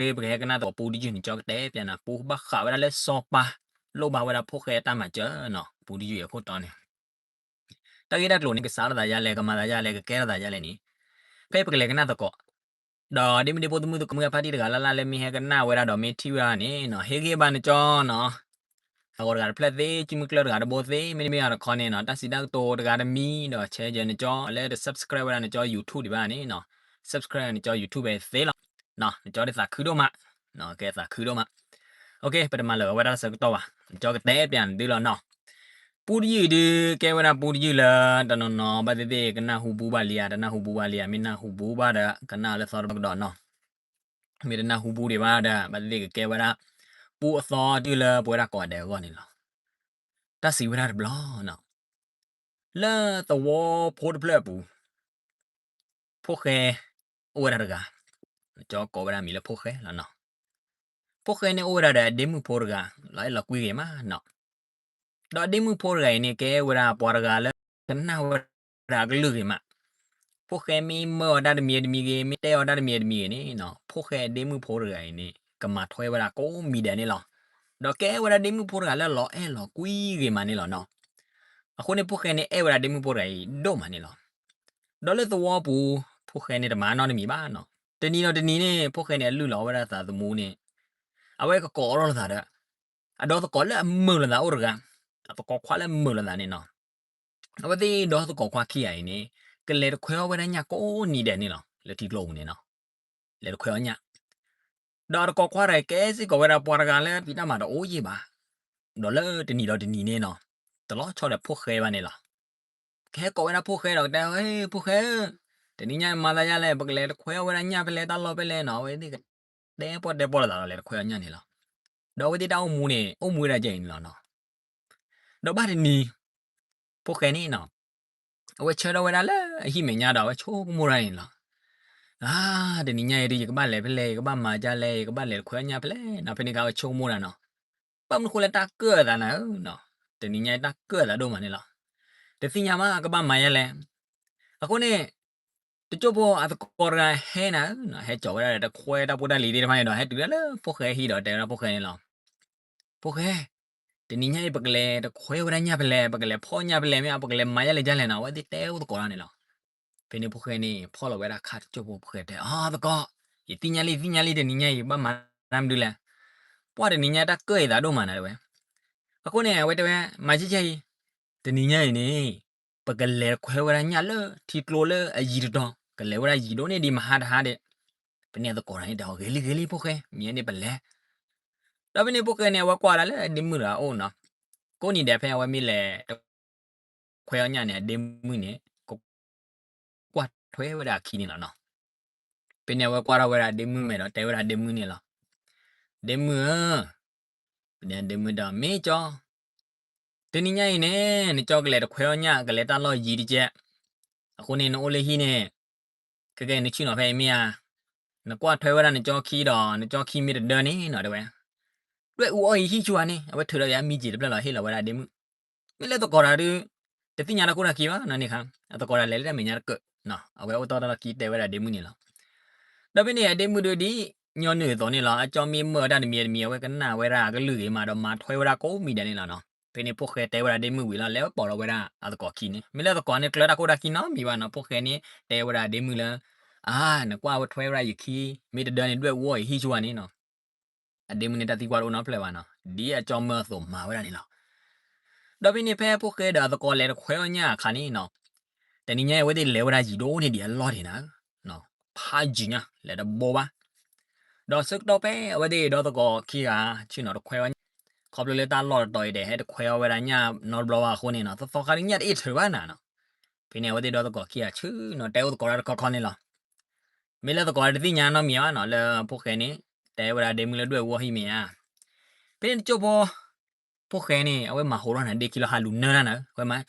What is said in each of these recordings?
ဖဲပကဟဲကနၣ်သကိးပူတယုၢ်န့ၣ် ကၠီကတဲပျးနၤ ပူဘၣ်ဃးဝဲဒၣ်လၢစီၤပၤလိၣ်ဘၣ်ဝဲဒၣ်ဖိၣ်ဃဲအတၢ်မၤစၢၤနီၤ ပူတယုၢ်အံၤအခိၣ်တီန့ၣ် တၢ်ဂ့ၢ်တၢ်ကျိၤန့ၣ် ကစးထီၣ်သးယါလဲၣ် ကမၤသးယါလဲၣ် ကကဲထီၣ်သးယါလဲၣ်န့ၣ် ဖဲပကလဲၤကနၣ်သကိး ဒီးဒ့မုၣ်ဒ့ဖိသမုၣ်သကိးမုၣ်အဖါတံၢ်တဂၤလၢ်လၢ်လၢမ့ၢ်ဟဲကနၣ်ဝဲဒၣ်ဒီးမ့ၢ်ထံၣ်ဝဲဒၣ်န့ၣ်နီၤ ဟ့ၣ်ဂံၢ်ဘါနကၠီနီၤ အဂီၤတဂၤတဖျၢၣ်သ့ ကုမုၢ်ကျၢၢ်တဂၤတဘိသ့ မ့တမ့ၢ်အတခီန့ၣ်နီၤ တၢ်စံးတၢ်ကတိၤတဂၤတမံၤ ဒီးဆဲးယဲနကၠီလၢတ subscribe ဝဲဒၣ်နကၠီ YouTube ဒံးဘၣ်န့ၣ်နီၤ subscribe နကၠီ YouTube ဘဲသ့လီၤ နကၠီဒ်သးခုဒိၣ်မး ကဲသးခုဒိၣ်မး ပတမၤလၢာ်ဝဲဒၣ်တၢ်ဆၢကတီၢ်ဘၣ် နကၠီကတဲပျးနသုလီၤနီၤ ပူတယုၢ်အံၤဒုး ကဲဝဲဒၣ်ပူတယုၢ်လၢ တနီၤနီၤ ဘၣ်သ့ၣ်သ့ၣ်ကနၢ်ဟူဘူးဘၣ်လံဧါ တနၢ်ဟူဘူးဘၣ်လံဧါ မ့ၢ်နၢ်ဟူဘူးဘၣ်ဒီး ကနၣ်လၢသီတဘျီကဒီးနီၤ မ့ၢ်တနၢ်ဟူဘူးဒံးဘၣ်ဒီး ဘၣ်သ့ၣ်သ့ၣ်ကကဲဝဲဒၣ် ပူအသီတယုၢ်လၢပဝဲဒၣ်ကိးဂၤဒဲးအဂီၢ်န့ၣ်လီၤ. တၢ်စံးဝဲဒၣ်တဘျီနီၤ လၢသဝီဖိတဖျၢၣ်အပူၤ ဖိၣ်ဃဲ အိၣ်ဝဲဒၣ်တဂၤ ကၠီကိးဝဲဒၣ်မံၤလၢဖိၣ်ဃဲလီၤနီၤ. ဖိၣ်ဃဲန့ၣ်အိၣ်ဝဲဒၣ်ဒီးအဒ့မုၣ်ဖိတဂၤ လီၤအဲၣ်လီၤကွံဂ့ၤမးနီၤ. ဒီးအဒ့မုၣ်ဖိတဂၤအံၤန့ၣ် ကဲဝဲဒၣ်ပှၤတဂၤလၢ ကနၣ်ဝဲဒၣ်အကလုၢ်ဂ့ၤမး. ဖိၣ်ဃဲမ့ၢ်မၢအီၤတၢ်တမံၤတမံၤဂ့ၤ မ့ၢ်တဲအီၤတၢ်တမံၤတမံၤဂ့ၤန့ၣ်နီၤ ဖိၣ်ဃဲအဒ့မုၣ်ဖိတဂၤအံၤန့ၣ် ကမၤထွဲဝဲဒၣ်ကိးမံၤဒဲးန့ၣ်လီၤ. ဒီးကဲဝဲဒၣ်ဒ့မုၣ်ဖိတဂၤလၢလီၤအဲၣ်လီၤကွံဂ့ၤမးန့ၣ်လီၤနီၤ. အဃိန့ၣ် ဖိၣ်ဃဲန့ၣ်အဲၣ်ဝဲဒၣ်ဒ့မုၣ်ဖိတဂၤအံၤဒိၣ်မးန့ၣ်လီၤ. ဒီးလၢသဝီပူၤ ဖိၣ်ဃဲန့ၣ်တမၤနီတမံၤဘၣ်နီၤ. တနံၤဒီးတနံၤန့ၣ် ဖိၣ်ဃဲန့ၣ် အလုၢ်လီၤဝဲဒၣ်သးသမူန့ၣ် အဝဲကကိးထီၣ်လိာ်သးဒီး အဒီသကိးလၢအမုာ်လိာ်သးအိၣ်တဂၤ, အသကိးခွါလၢအမုာ်လိာ်သးန့ၣ်နီၤ. အဝဲသ့ၣ်ဒီသကိးခွါခံဂၤအံၤန့ၣ် ကလဲၤတခွဲအီၣ်ဝဲဒၣ်ညၣ်ကိးနံၤဒဲးန့ၣ်လီၤ. လၢထံကျိပူၤန့ၣ်နီၤ, လဲၤတခွဲအီၣ်ညၣ်. ဒီးအသကိးခွါတဂၤကဲစ့ၢ်ကီးဝဲဒၣ်ပှၤတဂၤလၢတၢ်မၤတအိၣ်ယံာ်ဘၣ်, ဒီးလၢတနံၤဒီးတနံၤန့ၣ်နီၤ, တလီၤဆီဒီးဖိၣ်ဃဲဘၣ်န့ၣ်လီၤ. ကဟဲကိးဝဲဒၣ်ဖိၣ်ဃဲဒီးကတဲ, ဖိၣ်ဃဲဧၢ, တနံၤညါမၤသးဒ်လဲၣ်, ပကလဲၤတခွဲအီၣ်ဝဲဒၣ်ညၣ်ဖဲလဲၣ်, တၢ်လီၢ်ဖဲလဲၣ်နီၤ. အဝဲသ့ၣ်ကတဲပီၣ်တဲပီၣ်လိာ်သးဒီးလဲၤတခွဲအီၣ်ညၣ်န့ၣ်လီၤ. ဒီးအဝဲသ့ၣ်တၢ်အိၣ်မူန့ၣ် အိၣ်မူဝဲဒၣ်ဒ်အံၤန့ၣ်လီၤနီၤ. ဒီးဘၣ်တနံၤ ဖိၣ်ဃဲန့ၣ်နီၤ, အဝဲဆၢထၢၣ်ဝဲဒၣ်လၢအဟံၣ်မဲာ်ညါဒီး အဝဲဆိကမိၣ်တၢ်န့ၣ်လီၤ. အါ, တနံၤညါအံၤဒ် ယကဘၣ်လဲၤဖဲလဲၣ်, ယကဘၣ်မၤဒ်လဲၣ်, ယကဘၣ်လဲၤတခွဲအီၣ်ညၣ်ဖဲလဲၣ်နီၤ. ဖဲန့ၣ်အခါ အဝဲဆိကမိၣ်တၢ်နီၤ. ဘၣ်မနုၤဃိလၢတၢ်ကၢၣ်အသးနၤဧၢ, တနံၤညါအံၤတၢ်ကၢၣ်အသးဒိၣ်မးန့ၣ်လီၤ. တသ့ၣ်ညါမး ကဘၣ်မၤဒ်လဲၣ်. အဃိန့ၣ် တစိၢ်ဖိအသကိးတဂၤဟဲနၤဧၢ, ဟဲစိာ်ဝဲဒၣ်တခွဲတၢ်ဖိတၢ်လံၤသ့ၣ်တဖၣ်န့ၣ်ဒီး ဟဲတုၤဒၣ်လၢဖိၣ်ဃဲဟံၣ်ဒီးတဲဝဲဒၣ်ဖိၣ်ဃဲန့ၣ်လီၤ. ဖိၣ်ဃဲ, တနံၤညါအံၤ ပကလဲၤတခွဲဝဲဒၣ်ညၣ်ဖဲလဲၣ်, ပကလဲၤဖီၣ်ညၣ်ဖဲလဲၣ်, မ့ၢ် ပကလဲၤမၤဒ်လဲၣ်ဒ်လဲၣ်နီၤ. အဝဲသ့ၣ်တဲအိၣ်သကိးတၢ်န့ၣ်လီၤ. ဖဲန့ၣ်ဖိၣ်ဃဲန့ၣ် ဖီၣ်လီၤဝဲဒၣ်ခါတစိၢ်ဖိ ဖိၣ်ဃဲတဲ, အသကိး, ယသ့ၣ်ညါလံ ယသ့ၣ်ညါလံ, တနံၤညါအံၤ ဘၣ်မၤတၢ်မနုၤလဲၣ်. ပှၢ်တနံၤညါတၢ်ကၢၣ်အသးဒိၣ်မးနၤတဲဝဲ. အဃိန့ၣ် အဝဲတဲဝဲ, မၤကဲကဲအံၤ, တနံၤညါအံၤန့ၣ် ပကလဲၤတခွဲဝဲဒၣ်ညၣ်လၢထံကျိလၢအယံၤတတီၤ, ကလဲၤဝဲဒၣ်ယံၤဒိၣ်န့ၢ်ဒံးမဟါတဟါဒီး. ဖဲန့ၣ်အသကိးတဂၤန့ၣ်တဲအီၤ, ဂ့ၤလံဂ့ၤလံဖိၣ်ဃဲ, မ့ၢ်န့ၣ်ပလဲၤ ဒီးဖဲန့ၣ်ဖိၣ်ဃဲန့ၣ် အဝဲကွၢ်ဒၣ်လၢအဒ့မုၣ်တဂၤအအိၣ်နီၤ. ကိးနံၤဒဲးဖဲအဝဲမ့ၢ်လဲၤတခွဲအီၣ်ညၣ်န့ၣ် အဒ့မုၣ်န့ၣ် ကကွၢ်ထွဲဝဲဒၣ်အခံန့ၣ်လီၤနီၤ. ဖဲန့ၣ်အဝဲကွၢ်ထီၣ်ဝဲဒၣ်ဒ့မုၣ်မဲာ်ဒီးတဲဝဲဒၣ်ဒ့မုၣ်န့ၣ်လီၤ. ဒ့မုၣ်ဧၢ, ဒ့မုၣ်ဒီး မ့ၢ်ကၠီ, တနံၤညါအံၤန့ၣ် နကၠီကလဲၤတခွဲအီၣ်ညၣ် ကလဲၤတၢ်လီၢ်ယံၤတကဲး. အဃိန့ၣ် နအိၣ်လၢဟံၣ်န့ၣ် ခဲကဲနဆ့ၣ်နီၤဖဲအံၤမ့ၢ်ဧါ. နကွၢ်ထွဲဝဲဒၣ်နကၠီခံဒီး နကၠီခံမ့ၢ်တဒၢန့ၣ်နီၤတဲဝဲ. ဒွဲၣ်အူအီၣ်အံၤဟံၣ်ဆူၣ်ဧါန့ၣ် အဝဲထုးဒီးယၤမံၤက့ၤတဖျၢၣ်လီၤ ဟ့ၣ်လီၤဝဲဒၣ်ဒ့မုၣ်. မ့ၢ်လၢသကိးတၢ်ဒုး တသ့ၣ်ညါတၢ်ခိၣ်တၢ်ခံဘၣ်နီၤန့ၣ်ခါ, အသကိးတၢ်လဲၤလၢတၢ်မဲာ်ညါတကၢၢ်, အဝဲအိၣ်တီၢ်တၢ်လီၢ်ခံတဲဝဲဒၣ်ဒ့မုၣ်န့ၣ်လီၤ. ဒီးဖဲန့ၣ် အဒ့မုၣ်ဒုးဒ်ညီနုၢ်အသိးန့ၣ်လီၤ, အကၠီမ့ၢ်မၢအီၤတၢ်တမံၤတမံၤ အဝဲကနၣ်ဝဲဒၣ်အကလုၢ်ဂ့ၤမးဒီးမၤထွဲဝဲဒၣ်ကိးမံၤဒဲးန့ၣ်လီၤနီၤ. ဖဲန့ၣ်ဖိၣ်ဃဲတဲဝဲဒၣ်ဒ့မုၣ်ဝံၤလီၤ လဲၤပိာ်လီၤဝဲဒၣ်အသကိးခံန့ၣ်, မ့ၢ်လၢသကိးန့ၣ် ကျၢတၢ်ခိၣ်တၢ်ခံနီတမံၤဘၣ်နီၤ. ဖိၣ်ဃဲန့ၣ် တဲဝဲဒၣ်ဒ့မုၣ်လၢ အါ, နကွၢ်ဝဲထွဲဝဲဒၣ်ယခံ မ့ၢ်တဒၢန့ၣ် ဒွဲၣ်အူအီၣ်အံၤဟံၣ်ဆူၣ်ဧါန့ၣ်နီၤ. အဒ့မုၣ်န့ၣ် တၢ်သံကွၢ်တအိၣ်နီတဖျၢၣ်ဘၣ်နီၤ, ဒ်အကၠီမၢအသိးမၤဝဲဒၣ်န့ၣ်လီၤ. ဒီးဖဲန့ၣ်ဖဲဖိၣ်ဃဲဒီးအသကိးလဲၤတခွဲအီၣ်ညၣ်အခါန့ၣ်နီၤ, တနံၤညါအံၤအဝဲသ့ၣ်လဲၤဝဲဒၣ်ယံၤဒိၣ်န့ၢ်ဒံးအလီၢ်ဒံးနၤ, ဖးယံၤညါ လဲၤတဘိဘၣ်. ဒီးဆၢကတီၢ်ဖဲအဝဲသ့ၣ်ဒီသကိးခံဂၤ ဆ့ၣ်နီၤတခွဲအီၣ်ညၣ်, ခီဖျိလၢတၢ်လီၢ်တတီၤအံၤဒီး ဟဲတခွဲအီၣ်ဝဲဒၣ်ညၣ်နီတဘျီဘၣ်အဃိန့ၣ်နီၤ, သီသီခါဒုးညၣ်တအ့ၣ်ထုးဘၣ်နၤနီၤ. ဖဲန့ၣ် အဝဲသ့ၣ်ဒီသကိးခံဂၤဆ့ၣ်နီၤတဲအိၣ်သကိးတၢ်တခီခီန့ၣ်လီၤ. မ့ၢ်လၢသကိးတသ့ၣ်ညါနီတမံၤဘၣ်နီၤ လၢဖိၣ်ဃဲန့ၣ် တဲဝဲဒၣ်ဒ့မုၣ်လၢဒွဲၣ်အူအီၣ်ဟံၣ်မ့ၢ်ဧါ. ဖဲန့ၣ်တကၠိၢ်ဖိ ဖိၣ်ဃဲန့ၣ် အဝဲမၤဟးထီၣ်နၤဒ့ခံလီၤ ဟးလူၤနၢတၢ်နၤ ဝဲမၤ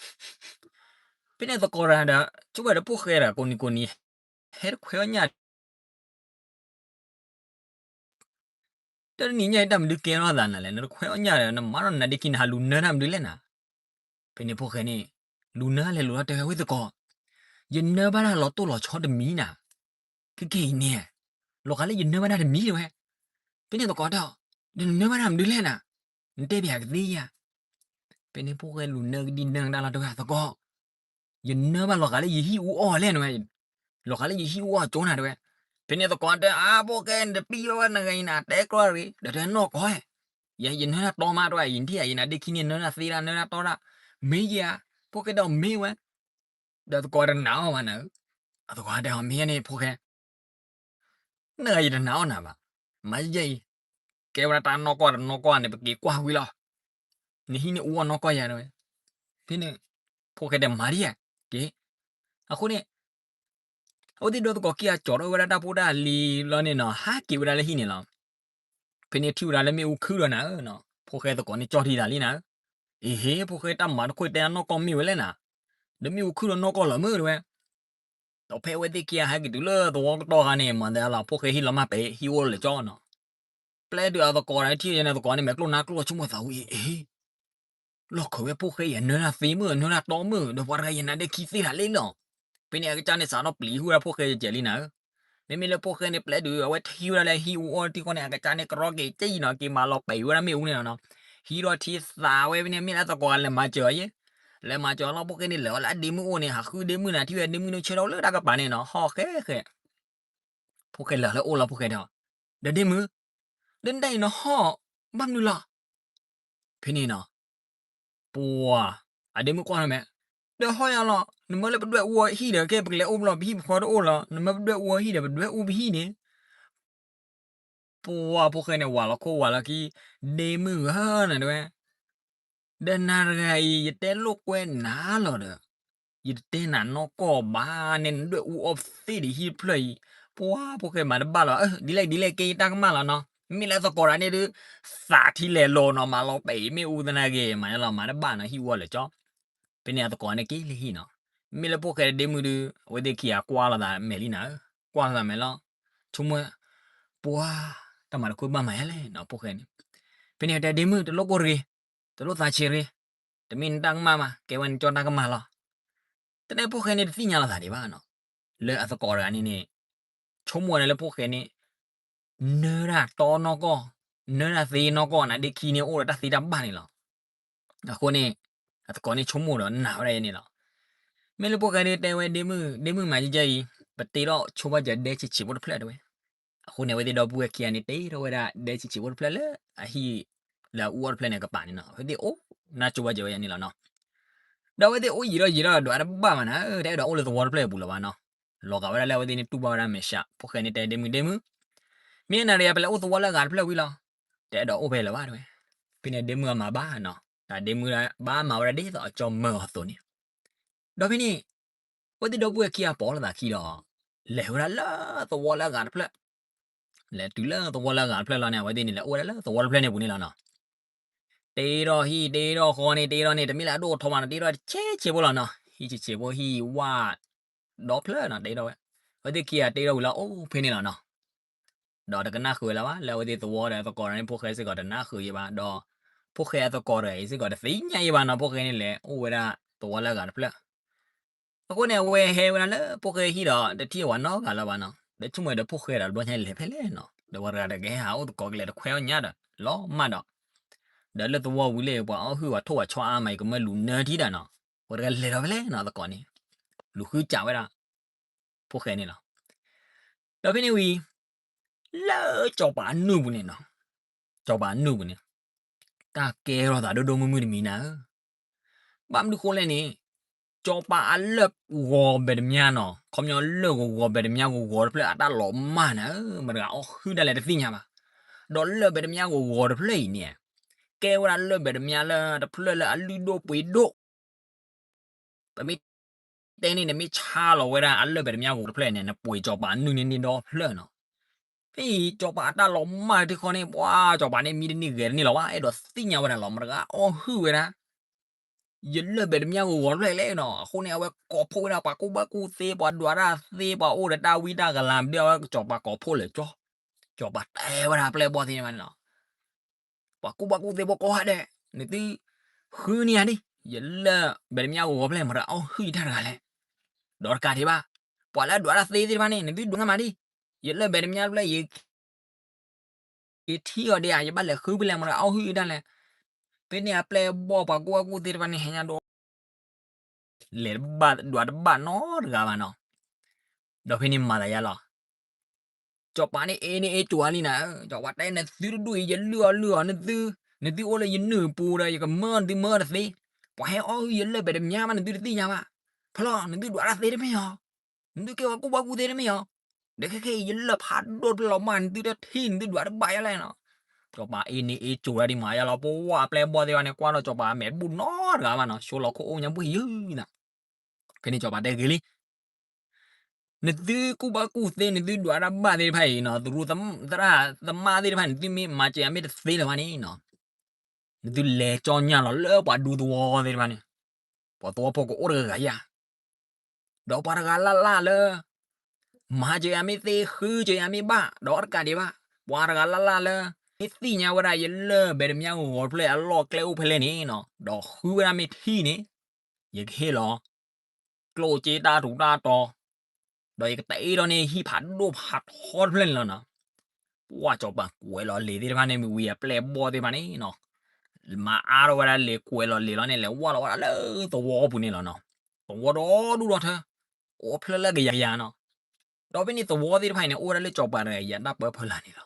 ဖဲန့ၣ်သကိးတၢ်ဒီး ကၠိၢ်ဝဲဒီးဖိၣ်ဃဲဒီး ကိးနံၤကိးနံၤ ဟဲတခွဲအီၣ်ညၣ် တနံၤညါအံၤတၢ်မနုၤကဲထီၣ်သးနၤလဲၣ်, နတခွဲအီၣ်ညၣ်ဒီး နမၤထီၣ်နၤဒ့ခံ နဟးလူၤနၢတၢ်မနုၤလဲၣ်နၤ. ဖဲန့ၣ်ဖိၣ်ဃဲန့ၣ် လူၤနၢလဲၤလူၤထီၣ်တဲဝဲသကိး, ယနၢဘၣ်တၢ်လီၤတိၢ်လီၤဆီတမံၤနၤ. ခဲကဲအံၤန့ၣ် လီၤက်လၢယနၢဘၣ်တၢ်တမံၤတဝဲ. ဖဲန့ၣ်သကိးတဲအီၤ, ဒီးနနၢဘၣ်တၢ်မနုၤလဲၣ်နၤ, နတဲပၠးကသ့ဧါ. ဖဲန့ၣ်ဖိၣ်ဃဲလူၤနၢကဒံနၢကဒါလီၤတဲဝဲ သကိး, ယနၢဘၣ်လီၤက်လၢယဟံၣ်အူအီၣ်လဲၣ်နဝဲ, လီၤက်လၢယဟံၣ်အူအီၣ်ကၠိနၤတဲဝဲ. ဖဲန့ၣ်သကိးတဲ အါ ဖိၣ်ဃဲ နတပံၣ်ဝဲနဂၤအံၤနၤ တဲကျီတဂ့ၤ ဒီးတဲနီၢ်ကီၢ်, ယနၢတၢ်တီမးတဲဝဲ ယထံၣ်ယနၤဒ့ခံန့ၣ် နၢတၢ်သ့ဒၣ် နၢတၢ်တီဒၣ်, မ့ၢ်ယဧါ. ဖိၣ်ဃဲတဲအီၤမ့ၢ်ဝဲ, ဒီးသကိးတနာ်အီၤဘၣ်နၤဧၢ, အသကိးတဲအီၤမ့ၢ်န့ၣ်ဖိၣ်ဃဲ နဂၤယတနာ်အီၤနၤဘၣ်, မၤယဲအံၤ, ကဲဝဲဒၣ်တၢ်နီၢ်ကီၢ်တနီၢ်ကီၢ်န့ၣ် ပက့ၤကွၢ်ဝံၤလီၤ, နဟံၣ်န့ၣ်အူအီၣ်နီၢ်ကီၢ်ယၤတဲဝဲ. ဖဲန့ၣ် ဖိၣ်ဃဲတဲမၤဒံဧါ, က့ၤ, အဃိန့ၣ် အဝဲသ့ၣ်ဒီသကိးခံဂၤကၠီၤထီၣ်ဝဲဒၣ်တၢ်ဖိတၢ်လံၤလီၤန့ၣ်နီၤ ဟးက့ၤဝဲဒၣ်လၢဟံၣ်န့ၣ်လီၤ. ဖဲန့ၣ်ထံၣ်ဝဲဒၣ်လၢမ့ၣ်အူခုၣ်ဒီးနၤဧၢနီၤ ဖိၣ်ဃဲသကိးန့ၣ်ကၠီၣ်ထံသးလံနၤဧၢ, အ့ဟ့ ဖိၣ်ဃဲတၢ်မၤတခိၣ်တဲနီၢ်ကီၢ်မ့ၢ်ဝဲလဲၣ်နၤ, ဒီးမ့ၣ်အူခုၣ်ဒီးနီၢ်ကီၢ်လီၤမုၢ်တဲဝဲ ဒီးဖဲအဝဲသ့ၣ်ခံဂၤဟဲက့ၤတုၤလၢသဝီကတီၢ်ခါန့ၣ် မၤသးလီၤ ဖိၣ်ဃဲဟံၣ်လီၤမၢ်ပဲာ် ဟံၣ်အိၣ်လၢာ်ကၠီနီၤ, ပျဲတုၤအသကိးဒီးထံၣ်ယဲန့ၣ်သကိးန့ၣ် မဲာ်ကျိၣ်နါကျိၣ်ဆိကမိၣ်သးဝံၤအ့ လီၢ်ခၢၣ်ဝဲဖိၣ်ဃဲယနၢတၢ်သ့မုၢ် နၢတၢ်တီမုၢ် ဒီးပှၤတဂၤယနါဒ့ခံသ့တၢ်လံလီၤ. ဖဲန့ၣ်အကစၢ်န့ၣ်စးထီၣ်ပျံၤဟုၣ်ဝဲဒၣ်ဖိၣ်ဃဲကဲလံနၤဧၢ, မ့မ့ၢ်လၢဖိၣ်ဃဲန့ၣ် ပျဲတုၤအဝဲထံၣ်ဝဲဒၣ်လၢဟံၣ်အူအီၣ်တံၢ်ဃီန့ၣ် အကစၢ်န့ၣ်ကရီက့ၤက့ၤအံၤနီၤ က့ၤမၤလီၤပဲာ်ဝဲဒၣ်မ့ၣ်အူန့ၣ်လီၤနီၤ, ဟံးထီၣ်ထံသးဝဲဖဲန့ၣ် မ့ၢ်လၢသကိးဂၤလဲၤမၤစၢၤအီၤယဲ, လဲၤမၤစၢၤအီၤလီၤ ဖိၣ်ဃဲန့ၣ်လဲၤအီၤလၢအဒ့မုၣ်အိၣ်န့ၣ် ဟးဃုဒ့မုၣ်နၤ ထံၣ်ဝဲဒ့မုၣ်န့ၣ်ဆၢထီၣ်လၢတၢ်ကပၤန့ၣ်နီၤ ဟီၣ်ဃဲဃဲ ဖိၣ်ဃဲလဲၤလၢအအိၣ်လီၤ ဖိၣ်ဃဲတဲအီၤ, ဒီးဒ့မုၣ်, ဒီးနတၢ်အံၤနဟီၣ်ဘၣ်မနုၤလီၤ. ဖဲန့ၣ်နီၤ, ပှၤ, အဒ့မုၣ်ကွၢ်ထီၣ်မဲာ်, ဒီးဟီၣ်ယၤလီၤ နမ့ၢ်လၢပဒွဲၣ်အူအီၣ်ဟံၣ်ဒီး ကဲပကလဲၤအိၣ်ဘျီ ပဟံၣ်ပဃီတအိၣ်လီၤ နမ့ၢ်ပဒွဲၣ်အူအီၣ်ဟံၣ်ဒီး ပဒွဲၣ်အူပဟံၣ်န့ၣ် ပှၤဖိၣ်ဃဲန့ၣ် ဝးလီၤခိၣ်ဝးလီၤခံ, ဒ့မုၣ်ဧၢ နတဲဝဲ, ဒီးနၤတဂၤအံၤ ယတဲလိာ်ကွဲနၤလီၤဒီး, ယတတဲနၤနီၢ်ကီၢ်ဘၣ်န့ၣ် နဒွဲၣ်အူအီၣ်သ့ဒံးဟံၣ်တဖျၢၣ်အံၤ, ပှၤဖိၣ်ဃဲမၤတဘၣ်လီၤ, ဒ်လဲၣ်ဒ်လဲၣ် ကဲယတၢ်ကမၣ်လီၤနီၤ, မ့ၢ်လၢသကိးတဂၤန့ၣ်ဒုး, သးထံလဲၤလီၤနီၤ မၤလီၤပဲာ်မ့ၣ်အူသနာ်က့ မၤညါလီၤ မၤတဘၣ်နီၤ ဟံၣ်အူအီၣ်လၢာ်ကၠီ, ဖဲန့ၣ်အသကိးန့ၣ်က့ၤလၢဟံၣ်နီၤ, မ့ၢ်လၢဖိၣ်ဃဲဒ့မုၣ်ဒုး အဝဲသ့ၣ်ခံဂၤကွၢ်လိာ်သးမဲာ်လံနၤ, ကွၢ်လိာ်သးမဲာ်လီၤ, ဆိကမိၣ်, ပှၤ, တၢ်မၤတခိၣ်ဘၣ်မၤယါလဲၣ်နီၤ ဖိၣ်ဃဲန့ၣ်, ဖဲန့ၣ်တဲဒ့မုၣ် တလိၣ်ကိၢ်တဂ့ၤ, တလိၣ်သးဆံးတဂ့ၤ, တမ့ၢ်နတၢ်ကမၣ်ဘၣ် ကဲဝဲနကၠီတၢ်ကမၣ်လီၤ. တၢ်န့ၣ်ဖိၣ်ဃဲန့ၣ်တသ့ၣ်ညါလီၤသးဒံးဘၣ်နီၤ, လၢအသကိးတဂၤန့ၣ်န့ၣ်, ဆိကမိၣ်ဝဲဒၣ်လၢဖိၣ်ဃဲန့ၣ်, နၢတၢ်တီနီၢ်ကီၢ်, နၢတၢ်သ့နီၢ်ကီၢ် နၤဒ့ခံန့ၣ်အိၣ်ဒီးတၢ်သ့တၢ်ဘၣ်န့ၣ်လီၤ. အဃိန့ၣ်, အသကိးန့ၣ်ဆိကမိၣ်ဒီးနာ်ဝဲဒၣ်ယဲန့ၣ်လီၤ. မ့ၢ်လၢဖိၣ်ဃဲဒုးတဲဝဲဒ့မုၣ်, ဒ့မုၣ်မၤယဲယဲအံၤ, ပတ့ထီၣ်ဆိဘၣ်စၢၤဒဲဆံးဆံးဖိတဖျၢၣ်တဲဝဲ. အဃိန့ၣ် အဝဲသ့ၣ်ဒီပုၢ်ဝဲၢ်ခံဂၤန့ၣ် တ့ထီၣ်ဝဲဒၣ်ဒဲဆံးဆံးဖိတဖျၢၣ်လၢအဟံၣ်, လၢအအူအီၣ်တဖျၢၣ်န့ၣ်ကပၤန့ၣ်နီၤ, အဝဲသ့ၣ်အိၣ်နၢ်ဆိဘၣ်စၢၤဝဲယဲန့ၣ်လီၤနီၤ. ဒီးအဝဲသ့ၣ်အိၣ်ယံာ်ထီၣ်ယံာ်ထီၣ်ဒီးအတဘၣ်မးနၤဧၢ, တအဲၣ်ဒိးအိၣ်လၢသဝီတဖျၢၣ်အပူၤလၢၤဘၣ်နီၤ. လီၤဂာ်ဝဲဒၣ်လၢအဝဲသ့ၣ်န့ၣ်တူၢ်ဘၣ်ဝဲဒၣ်မဲာ်ဆှး, ဖိၣ်ဃဲန့ၣ်တဲဒ့မုၣ်ဒ့မုၣ်, မ့ၢ်နၤဒီးယၤ ပလဲၤအိၣ်သဝီလၢအဂၤတဖျၢၣ်ဝံၤလီၤ. တအဲၣ်ဒိးအိၣ်ဖဲလၢၤဘၣ်တဲဝဲ. ဖဲန့ၣ်ဒ့မုၣ်အမၤဘၣ်နီၤ, တၢ်ဒ့မုၣ်ဘၣ်မၤဝဲဒၣ်ဒ်သိးအကၠီမၢအီၤအသိးန့ၣ်. ဒီးဖဲန့ၣ်, အဝဲသ့ၣ်ဒီပုၢ်ဝဲၢ်ခံဂၤပိာ်လိာ်သးခံဒီး, လဲၤဝဲဒၣ်လၢသဝီလၢအဂၤတဖျၢၣ် လဲၤတုၤလၢသဝီလၢအဂၤတဖျၢၣ်လီၤန့ၣ် အဝဲသ့ၣ်န့ၣ် လဲၤအိၣ်ဝဲဒၣ်လၢသဝီတဖျၢၣ်န့ၣ်အပူၤန့ၣ်လီၤနီၤ. တ့ထီၣ်ဟံၣ်တ့ထီၣ်ဃီန့ၣ် တ့ထီၣ်န့ၣ် တမ့ၢ်လၢအဒိၣ်အထီမးနီၤ, တ့ထီၣ်ဆံးဆံးဖိလီၤနီၤ, ဟံၣ်ဆံးဆံးဖိဟံၣ်ဝၣ်ဒီဖျၢၣ်နီၤ တ့ထီၣ်ဝဲ. အဝဲသ့ၣ်ခံဂၤတ့ထီၣ်ဝံၤလၢအိၣ်ဖဲန့ၣ်လီၤနီၤ. ဒီးတကနၣ်ဃုာ်ဝဲလၢၤဘၣ် လၢအဝဲသ့ၣ်သဝီဒီးသကိးတဂၤန့ၣ် ဖိၣ်ဃဲစ့ၢ်ကီးတနၢ်ဃုာ်ယဲဘၣ် ဒီး ဖိၣ်ဃဲအသကိးတဂၤအံၤစ့ၢ်ကီးတသ့ၣ်ညါယဲဘၣ်နီၤ ဖိၣ်ဃဲန့ၣ်လဲၤအိၣ်ဝဲဒၣ်သဝီလၢအဂၤတဖျၢၣ် အဃိန့ၣ် အဝဲဟဲဝဲဒၣ်လၢဖိၣ်ဃဲဟံၣ်ဒီး တထံၣ်အဝဲနီတဂၤလၢၤဘၣ်နီၤ, ဒီးဆိကမိၣ်ဒီးဖိၣ်ဃဲဒီးတဘျီညါလဲၤဖဲလဲၣ်နီၤ, ဒီးပှၤတဂၤတဂၤဟးအိၣ်သကိးကလဲၤတခွဲအီၣ်ညါဒီး လီၤမၢ်ဒီး, ဒီးလၢသဝီဝံၤလၢပှၤအီၣ်ဟုၣ်ပှၤထိၣ်ပှၤဆီအါမး ယကမၢလူၤနၢထံဒီးနီၤ, ပှၤတဂၤလဲၤဒီးဖဲလဲၣ်နီၤသကိးန့ၣ်, လူၤဃုစးဝဲဒၣ် ဖိၣ်ဃဲန့ၣ်လီၤ. ဒီးဖဲန့ၣ်ဝံၤ လၢစီၤပၤအနုၢ်ပူၤန့ၣ်နီၤ, စီၤပၤအနုၢ်ပူၤန့ၣ် တၢ်ကဲထီၣ်သးဒိၣ်ဒိၣ်မုၢ်မုၢ်တမံၤနၤဧၢ, ဘၣ်မနုၤဃိလဲၣ်န့ၣ်, စီၤပၤအလၢၢ်ဂီၤဘဲတမါနီၤ, ခီပညီလၢၢ်ဂီၤဂီၤဘဲတမါဂီၤဂီၤတဖျၢၣ်အတၢ်လီၤမၢ်နၤဧၢ, မတၤဂၤအီၣ်ဟုၣ်ဒၣ်လဲာ်တသ့ၣ်ညါဘၣ်. ဒီးလၢၢ်ဘဲတမါဂီၤဂီၤတဖျၢၣ်အံၤန့ၣ်, ကဲဝဲဒၣ်လၢၢ်ဘဲတမါလၢတဖျၢၣ်လၢအလုၢ်ဒိၣ်ပှ့ၤဒိၣ် ပမ့ၢ်တဲန့ၣ် နမ့ၢ်ဆါလီၤဝဲဒၣ်အလၢၢ်ဘဲတမါဂီၤတဖျၢၣ်န့ၣ် နပှ့ၤစီၤပၤနုၢ်န့ၢ်န့ၢ်ဒီဖျၢၣ်နီၤ. ဖဲအံၤစီၤပၤအတၢ်လီၤမၢ်တခီန့ၣ် ပှၤစီၤပၤန့ၣ်မံတန့ၢ်ဂဲၤတန့ၢ်လီၤဘၣ်, အဲၣ်ဒိးသ့ၣ်ညါဝဲဒၣ်လီၤ မတၤဂၤအီၣ်ဟုၣ်ဝဲဒၣ် ယလၢၢ်ဘဲတမါဂီၤဂီၤတဖျၢၣ်လဲၣ်နီၤ. အဃိန့ၣ် အဝဲကိးဖှိၣ်ဝဲဒၣ်ပှၤကူၣ်ဘၣ်ကူၣ်သ့ ပှၤဒွးတၢ်သ့ ပှၤအိၣ်ဒီးတၢ်ဝံတၢ်ကလၤ မ့ၢ်ဒ်အဝဲစီၤပၤကိးဖှိၣ်လၢာ်ကၠီ, စီၤပၤတဲဝဲဒၣ်ပျဲၢ်ဘီၣ်သ့ၣ်တဖၣ်န့ၣ်လီၤ. ပှၤကူၣ်ဘၣ်ကူၣ်သ့ဖိကိးဂၤဒဲး, နသုဃုန့ၢ်ယၤဒ်, ယလၢၢ်ဘဲတမါဂီၤဂီၤဖျၢၣ် မတၤအီၣ်ဟုၣ်ယတၢ်တဂၤလဲၣ်. ဒီးတကးဒံးဘၣ်, ပှၤလၢအဒွးတၢ်သ့သ့ၣ်တဖၣ်န့ၣ် နသုဒွးမးဒ်, ယလၢၢ်ဘဲတမါဖျၢၣ်ယက ယထံၣ်အီၤဒံးဧါ, ယဘၣ်လဲၤဃုဖဲလဲၣ် မတၤအီၣ်ဟုၣ်ဒၣ်လဲၣ်. ဖဲန့ၣ်အပျဲၢ်အဘီၣ်ပှၤကူၣ်ဘၣ်ကူၣ်သ့တဖၣ်န့ၣ် ဟဲညါဒီး လဲၤတဘၣ်ဒွးတဘၣ်နီတဂၤဘၣ်နီၤ. ဒီးဖဲန့ၣ်မၤသးယါလီၤ. စီၤပၤန့ၣ်အ့န့ၣ်အ့ကိၤအါလံနၤ, စီၤပၤတဲ နသုတဒူၣ်အံၤ ယလုၢ်အီၣ်လုၢ်အီနသု, နသုအိၣ်လၢယနုၢ်ပူၤဒီး ယကမၢနသုမၢတသ့, ပှၤဟဲအီၣ်ဟုၣ်ယလၢၢ်ပတ္တမြားမး နသုတသ့ၣ်ညါဘၣ်. ဖဲလီၤ နသုဒွးတၢ်သ့တမ့ၢ်ဧါ, နသုကဲပှၤကူၣ်ဘၣ်ကူၣ်သ့တမ့ၢ်ဧါ. ဒီးခဲခဲအံၤ ယလၢၢ်ဖးဒိၣ်တဖျၢၣ်လီၤမး နသုတထံၣ် နသုဒွးတဘၣ်ယါလဲၣ်နီၤ. စီၤပၤအ့န့ၣ်အ့ကိၤဒၣ်ဒံးမးယါလီၤ. ပှၤအပျဲၢ်အဘီၣ်သ့ၣ်တဖၣ်န့ၣ် ကွၢ်ဒီးစီၤပၤမဲာ်တဘူၣ်နီတဂၤဘၣ်နီၤ, ဆိလီၤခိၣ်အိၣ်ညါဘှ့ၣ်ယုၢ်နၤ. ဖဲန့ၣ်စီၤပၤတဲဂ့ၤလံ နသုကူၣ်ဘၣ်ကူၣ်သ့ နသုဒွးတၢ်ဘၣ်သ့ၣ်တဖၣ်အံၤနီၤ, သရူးသရၣ်သမါသ့ၣ်တဖၣ်န့ၣ် နသုမ့ၢ်မၤစၢၤယၤမ့ၢ်တသ့လၢၤဘၣ်န့ၣ်နီၤ, နသုလဲၤကၠီညါလီၤလၢပှၤဒူသဝီသ့ၣ်တဖၣ်န့ၣ်, ပှၤသဝီဖိကအိၣ်တဂၤဂၤယါ, ဒီးပှၤတဂၤလၢ်လၢ်လၢ မၤစၢၤယၤမ့ၢ်သ့ ဃုစၢၤယၤမ့ၢ်ဘၣ် ဒီးတကးဒံးဘၣ်, ပှၤတဂၤလၢ်လၢ်လၢ မ့ၢ်သ့ၣ်ညါဝဲဒၣ်ယလၢၢ်ပတ္တမြားဂီၤတဖျၢၣ်အလီၢ်ကျဲအိၣ်ဖဲလဲၣ်န့ၣ်နီၤ, ဒီးဃုဝဲဒၣ်မ့ၢ်ထံၣ်န့ၣ် ယကဟ့ၣ်လီၤ ကျိၣ်စ့တၢ်ထူးတၢ်တီၤ, ဒီးယကတ့ထီၣ်န့ၢ်ဟံၣ်ဖးဒိၣ်ဖးထီတဖျၢၣ်န့ၣ်လီၤနီၤ. ပှၤစီၤပၤကွဲးလီၤလံာ်သ့ၣ်တဖၣ်န့ၣ် မ့ၢ်ဝံၤအပျဲၢ်အဘီၣ်သ့ၣ်တဖၣ်န့ၣ်နီၤ, မၤအါထီၣ်ဝဲဒၣ်လံာ်ကွဲးလီၤလံာ်လီၤန့ၣ် လဲၤဝဲလီၤဝဲဒၣ်လၢသဝီပူၤန့ၣ်လီၤနီၤ. သဝီဒီဒူၣ်ဒီထၢ အိၣ်ဖျၢၣ်လၢကယၤကယၤနီၤ. ဒီးဖဲန့ၣ်သဝီသ့ၣ်တဖၣ်အံၤန့ၣ် အိၣ်ဝဲဒၣ်လၢစီၤပၤတဂၤအံၤအတၢ်ပၢဖီလာ်န့ၣ်လီၤ.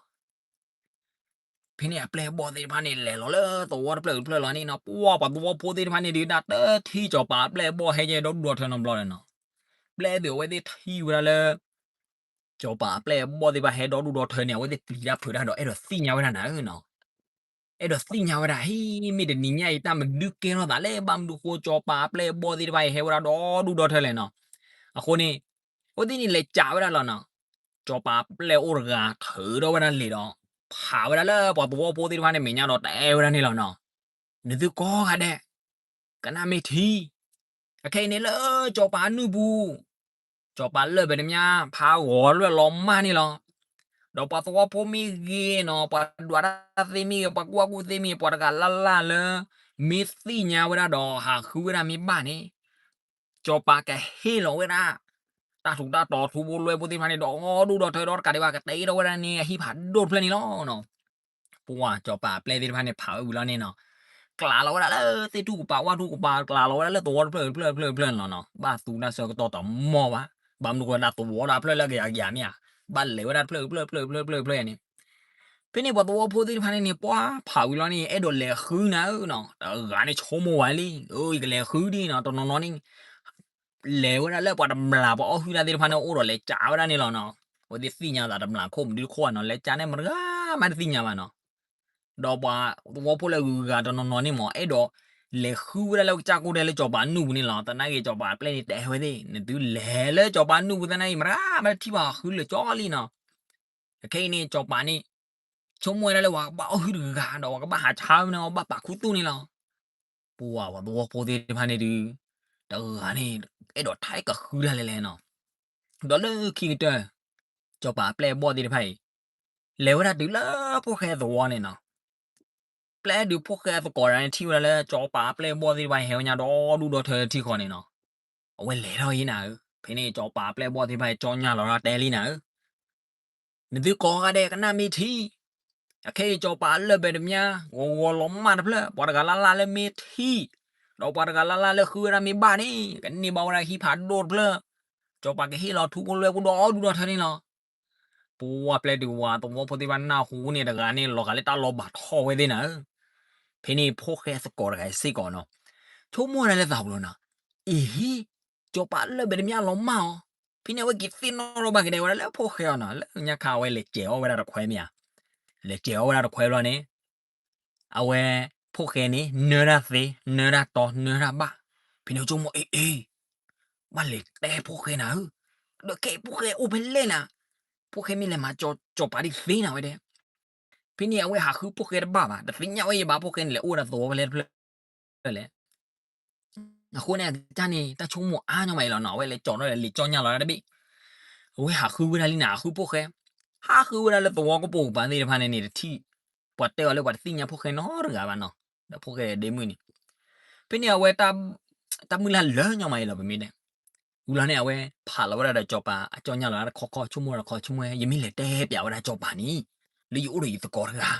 ဖဲန့ၣ်အပျဲၢ်အဘီၣ်သ့ၣ်တဖၣ်န့ၣ် လဲၤလီၤလၢသဝီတဖျၢၣ်တဖျၢၣ်လီၤန့ၣ်နီၤ, ပှၤပှၤသဝီဖိသ့ၣ်တဖၣ်န့ၣ်ဒုး တၢ်တထံၣ်စီၤပၤအပျဲၢ်အဘီၣ်ဟဲကဲဒီဒူၣ်ဒီထၢနီတဘျီလၢၤနီၤ. ပျဲသုးအဝဲသ့ၣ်ထံၣ်ဝဲဒၣ်လၢ စီၤပၤအပျဲၢ်အဘီၣ်သ့ၣ်တဖၣ်ဟဲဒီဒူၣ်ဒီထၢန့ၣ် အဝဲသ့ၣ်ပျံၤတၢ်ဖုးတၢ်ဒီး အဲၣ်ဒိးသ့ၣ်ညါဝဲဒၣ်နၤဧၢနီၤ. အဲၣ်ဒိးသ့ၣ်ညါဝဲဒၣ် ဟ့ မ့ၢ်တနံၤညါအံၤ တၢ်မနုၤကဲထီၣ်သးလဲၣ်, ဘၣ်မနုၤဃိ စီၤပၤအပျဲၢ်အဘီၣ်သ့ၣ်တဖၣ်အံၤ ဟဲဝဲဒၣ်ဒီဒူၣ်ဒီထၢလဲၣ်နီၤ. အဃိန့ၣ် အဝဲသ့ၣ်န့ၣ်လဲၤကးဝဲဒၣ်လီၤနီၤ. စီၤပၤအပျဲၢ်အိၣ်တဂၤ ထုးထီၣ်ဝဲဒၣ်လံာ်ဒီး ဖးဝဲဒၣ်လၢပှၤသဝီဖိသ့ၣ်တဖၣ်န့ၣ်မဲာ်ညါဒီး တဲဝဲဒၣ်န့ၣ်လီၤနီၤ. နသုကိးဂၤဒဲး ကနၣ်မ့ၢ်ထံ အခဲအံၤန့ၣ်လၢစီၤပၤအနုၢ်ပူၤ စီၤပၤလၢၢ်ပတ္တမြား ဖးဂီၤလွဲၢ်လီၤမၢ်န့ၣ်လီၤ. ဒီးပှၤသဝီဖိမ့ၢ်ဂ့ၤနီၤ, ပှၤဒွးတၢ်သ့မ့ၢ်ဂ့ၤ, ပှၤကူၣ်ဘၣ်ကူၣ်သ့မ့ၢ်ဂ့ၤ, ပှၤတဂၤလၢ်လၢ်လၢ မ့ၢ်သ့ၣ်ညါဝဲဒၣ်ဒီး ဟးဃုဝဲဒၣ်မ့ၢ်ဘၣ်န့ၣ် စီၤပၤကဟ့ၣ်လီၤဝဲဒၣ် တၢ်ထူးတၢ်တီၤထူဖိလွဲဖိသ့ၣ်တဖၣ်န့ၣ် ဒီဒူၣ်ဒီထၢဒီးတကးဒံးဘၣ် ကတဲထီၣ်ဝဲဒၣ်န့ၣ် အဟံၣ်ဖးဒိၣ်တဖျၢၣ်န့ၣ်လီၤ. ပှၤစီၤပၤအပျဲၢ်သ့ၣ်တဖၣ်န့ၣ် ဖးဝဲဝံၤလီၤန့ၣ်နီၤ, ကျးလီၤဝဲဒၣ်လၢသ့ၣ်ထူၣ်ကပၤဝၣ်ထူၣ်ကပၤ ကျးလီၤဝဲဒၣ်လၢသဝီတဖျၢၣ်တဖျၢၣ်တဖျၢၣ်တဖျၢၣ်န့ၣ်လီၤနီၤ. ဘၣ်သူတၢ်ဆၢကတီၢ်တမီၢ်ဘၣ်. ဘၣ်မနုၤဃိ တၢ်သဝီတဖျၢၣ်လၢကယၤကယၤမ့ၢ်ဧါ, ဘၣ်လဲၤဝဲဒၣ်တဖျၢၣ်တဖျၢၣ်တဖျၢၣ်တဖျၢၣ်တဖျၢၣ်န့ၣ် ဖဲန့ၣ်ပှၤသဝီဖိသ့ၣ်တဖၣ်န့ၣ်န့ၣ် ပှၤဖးဝံၤလီၤန့ၣ် အဲၣ်ဒိးလဲၤဃုနၤဧၢနီၤ, တဂၤန့ၣ်ဆိကမိၣ်ဝဲလံ, အၢ ယကလဲၤဃုဒ်နီၤ, တနီၤနီၤန့ၣ် လဲၤဝဲဒၣ်လၢပှၤတမျၢ်ပှၤအီၣ်ဟုၣ်တၢ်သ့ၣ်တဖၣ်န့ၣ် အိၣ်ဒီးလဲၤကးဝဲဒၣ်န့ၣ်လီၤနီၤ. အဝဲသ့ၣ်သ့ၣ်ညါသးတမျၢ်ခိၣ်မနုၤတခိၣ်ဘၣ်နီၤ, လဲၤကးန့ၣ်မတဂၤမးတသ့ၣ်ညါဘၣ်နီၤ. ဒီးပှၤသဝီဖိလၢအဂုၤအဂၤတနီၤနီၤန့ၣ်မ့ၢ် အဲၣ်ဒိးလဲၤဃုဝဲဒၣ်လၢကစၢ်ကိၢ်ဒဲးလၢစီၤပၤနုၢ်ပူၤန့ၣ်လီၤ. သနာ်က့စီၤပၤအပျဲၢ်န့ၣ်တဲဝဲသ့ၣ် နသုလဲၤလၢစီၤပၤနုၢ်ပူၤသနာ်က့ မတဂၤမးတထံၣ်ဘၣ်ဃုလၢာ်ကၠီလံနီၤ. အခဲအံၤန့ၣ် စီၤပၤန့ၣ် ဆိကမိၣ်ဝဲဒၣ်လၢပှၤကဘၣ်အီၣ်ဟုၣ်တဂၤဒီး ပှၤကဘၣ်ဟးဆါဝဲန့ၣ် ပှၤဘၣ်ပာ်ခူသူၣ်န့ၣ်လီၤ. ပှၤပှၤသဝီဖိသ့ၣ်တဖၣ်န့ၣ်ဒုး တဂၤန့ၣ် အဲၣ်ဒိးထဲကဃုတၢ်လဲၣ်လဲၣ်နီၤ. ဒီးလၢခံကတၢၢ် စီၤပၤအပျဲၢ်အဘီၣ်သ့ၣ်တဖၣ်အံၤ လဲၤဝဲဒၣ်တုၤလၢဖိၣ်ဃဲအသဝီန့ၣ်နီၤ. ပျဲဒုးဖိၣ်ဃဲအသကိးတဂၤန့ၣ် ထံၣ်ဝဲဒၣ်လၢစီၤပၤအပျဲၢ်အဘီၣ်သ့ၣ်တဖၣ်အံၤ ဟဲဝဲညါဒီဒူၣ်ဒီထၢထံဃီန့ၣ်နီၤ. အဝဲလဲၤထီၣ်အံၤနၤဧၢ, ဖဲန့ၣ်စီၤပၤအပျဲၢ်အဘီၣ်သ့ၣ်တဖၣ်အံၤ ကၠီညါလီၤတၢ်တဲလံနၤဧၢ နသုကိးဂၤဒဲးကနၣ်မ့ၢ်ထံ, အခဲအံၤစီၤပၤလၢၢ်ပတ္တမြား ဂီၤဂီၤလီၤမၢ်တဖျၢၣ် ပှၤတဂၤလၢ်လၢ်လၢမ့ၢ်ထံၣ်, ဒီးပှၤတဂၤလၢ်လၢ်လၢဃုဝဲဒၣ်မ့ၢ်ဘၣ်န့ၣ် ကန့ၢ်ဘၣ်ဝဲဒၣ်ဟံၣ်ဖးဒိၣ်တဖျၢၣ်, စီၤပၤကဟ့ၣ်လီၤထူဖိလွဲဖိဒီဒူၣ်ဒီထၢန့ၣ်လီၤ. ပှၤပျဲတုၤဝၤသဝီဖိသ့ၣ်တဖၣ်နၢ်ဟူန့ၣ် တဂၤန့ၣ် လီၤဂာ်လၢတၢ်လီၤဘၣ်ထီၣ်ဝဲသ့ၣ်နၤဧၢ. ဖဲန့ၣ်ဖိၣ်ဃဲသကိးတဂၤစ့ၢ်ကီးနီၤ, ဆိကမိၣ်ဝဲဒၣ်လၢသးပူၤလီၤနီၤ, အ့ဟံ, စီၤပၤလၢၢ်ပတ္တမြားလီၤမၢ်အီၤ, ဖဲန့ၣ်အဝဲက့ၤသ့ၣ်နီၣ်ထီၣ်ဘၣ်က့ၤဒဲးဝဲဒၣ်လၢဖိၣ်ဃဲအီၤနီၤ, လၢညါခါအဝဲလဲၤစဲးအီၣ်ဝဲဒၣ်တခွဲမ့ၢ်ဧါ, လဲၤစဲးအီၣ်ဝဲဒၣ်တခွဲဘျီန့ၣ် အဝဲ ဖိၣ်ဃဲန့ၣ် နၢတၢ်သ့ နၢတၢ်တီ နၢတၢ်ဘၣ်, ဖဲန့ၣ်ဆိကမိၣ် အ့ အ့ ဘၣ်လဲၤတဲဖိၣ်ဃဲနၤဧၢ, ဒီးခဲအံၤဖိၣ်ဃဲအိၣ်ဖဲလဲၣ်နၤ, ဖိၣ်ဃဲမ့ၢ်လဲၤမၤစီၤပၤဒ်သ့နၤဝဲဒဲး, ဖဲန့ၣ်အဝဲဟးဃုဖိၣ်ဃဲတဘၣ်ဘၣ်, တသ့ၣ်ညါဝဲအံၤဘၣ် ဖိၣ်ဃဲန့ၣ်လဲၤအိၣ်ဝဲဒၣ်သဝီဖဲလဲၣ်တဖျၢၣ်လဲၣ် အဃိန့ၣ် အကစၢ်န့ၣ် တၢ်ဆိကမိၣ်အါညီမးအံၤလီၤနီၤ, အဝဲလဲၤကၠီထီၣ်လံာ်ကၠီညါလီၤတၢ်တဘ့ၣ်, အဝဲဟးဃုဝဲဒၣ်လံနၤ ဟးဃုဖိၣ်ဃဲ, ဟးဃုဝဲဒၣ်လၢသဝီကပိာ်ကပၤသ့ၣ်တဖၣ်န့ၣ်န့ၣ် တထံၣ် ပှၤတဲအီၤလၢပှၤတသ့ၣ်ညါဖိၣ်ဃဲနီတဂၤဘၣ်နီၤ, ဒီးဖိၣ်ဃဲဒ့မုၣ်န့ၣ်, ဖဲန့ၣ်အဝဲ တၢ်မုၢ်လၢ်လၢညီမးအံၤလီၤ ပမ့ၢ်တဲ, ဝံၤလီၤန့ၣ် အဝဲဖးလီၤဝဲဒၣ်ဒီးစီၤပၤအကၠီညါလီၤတၢ်တခီခီ ဆိကမိၣ်တခီဆိကမိၣ် ယမ့ၢ်လဲၤတဲပျးဝဲဒၣ်စီၤပၤန့ၣ် လၢယအိၣ်ဒီးယသကိးတဂၤ,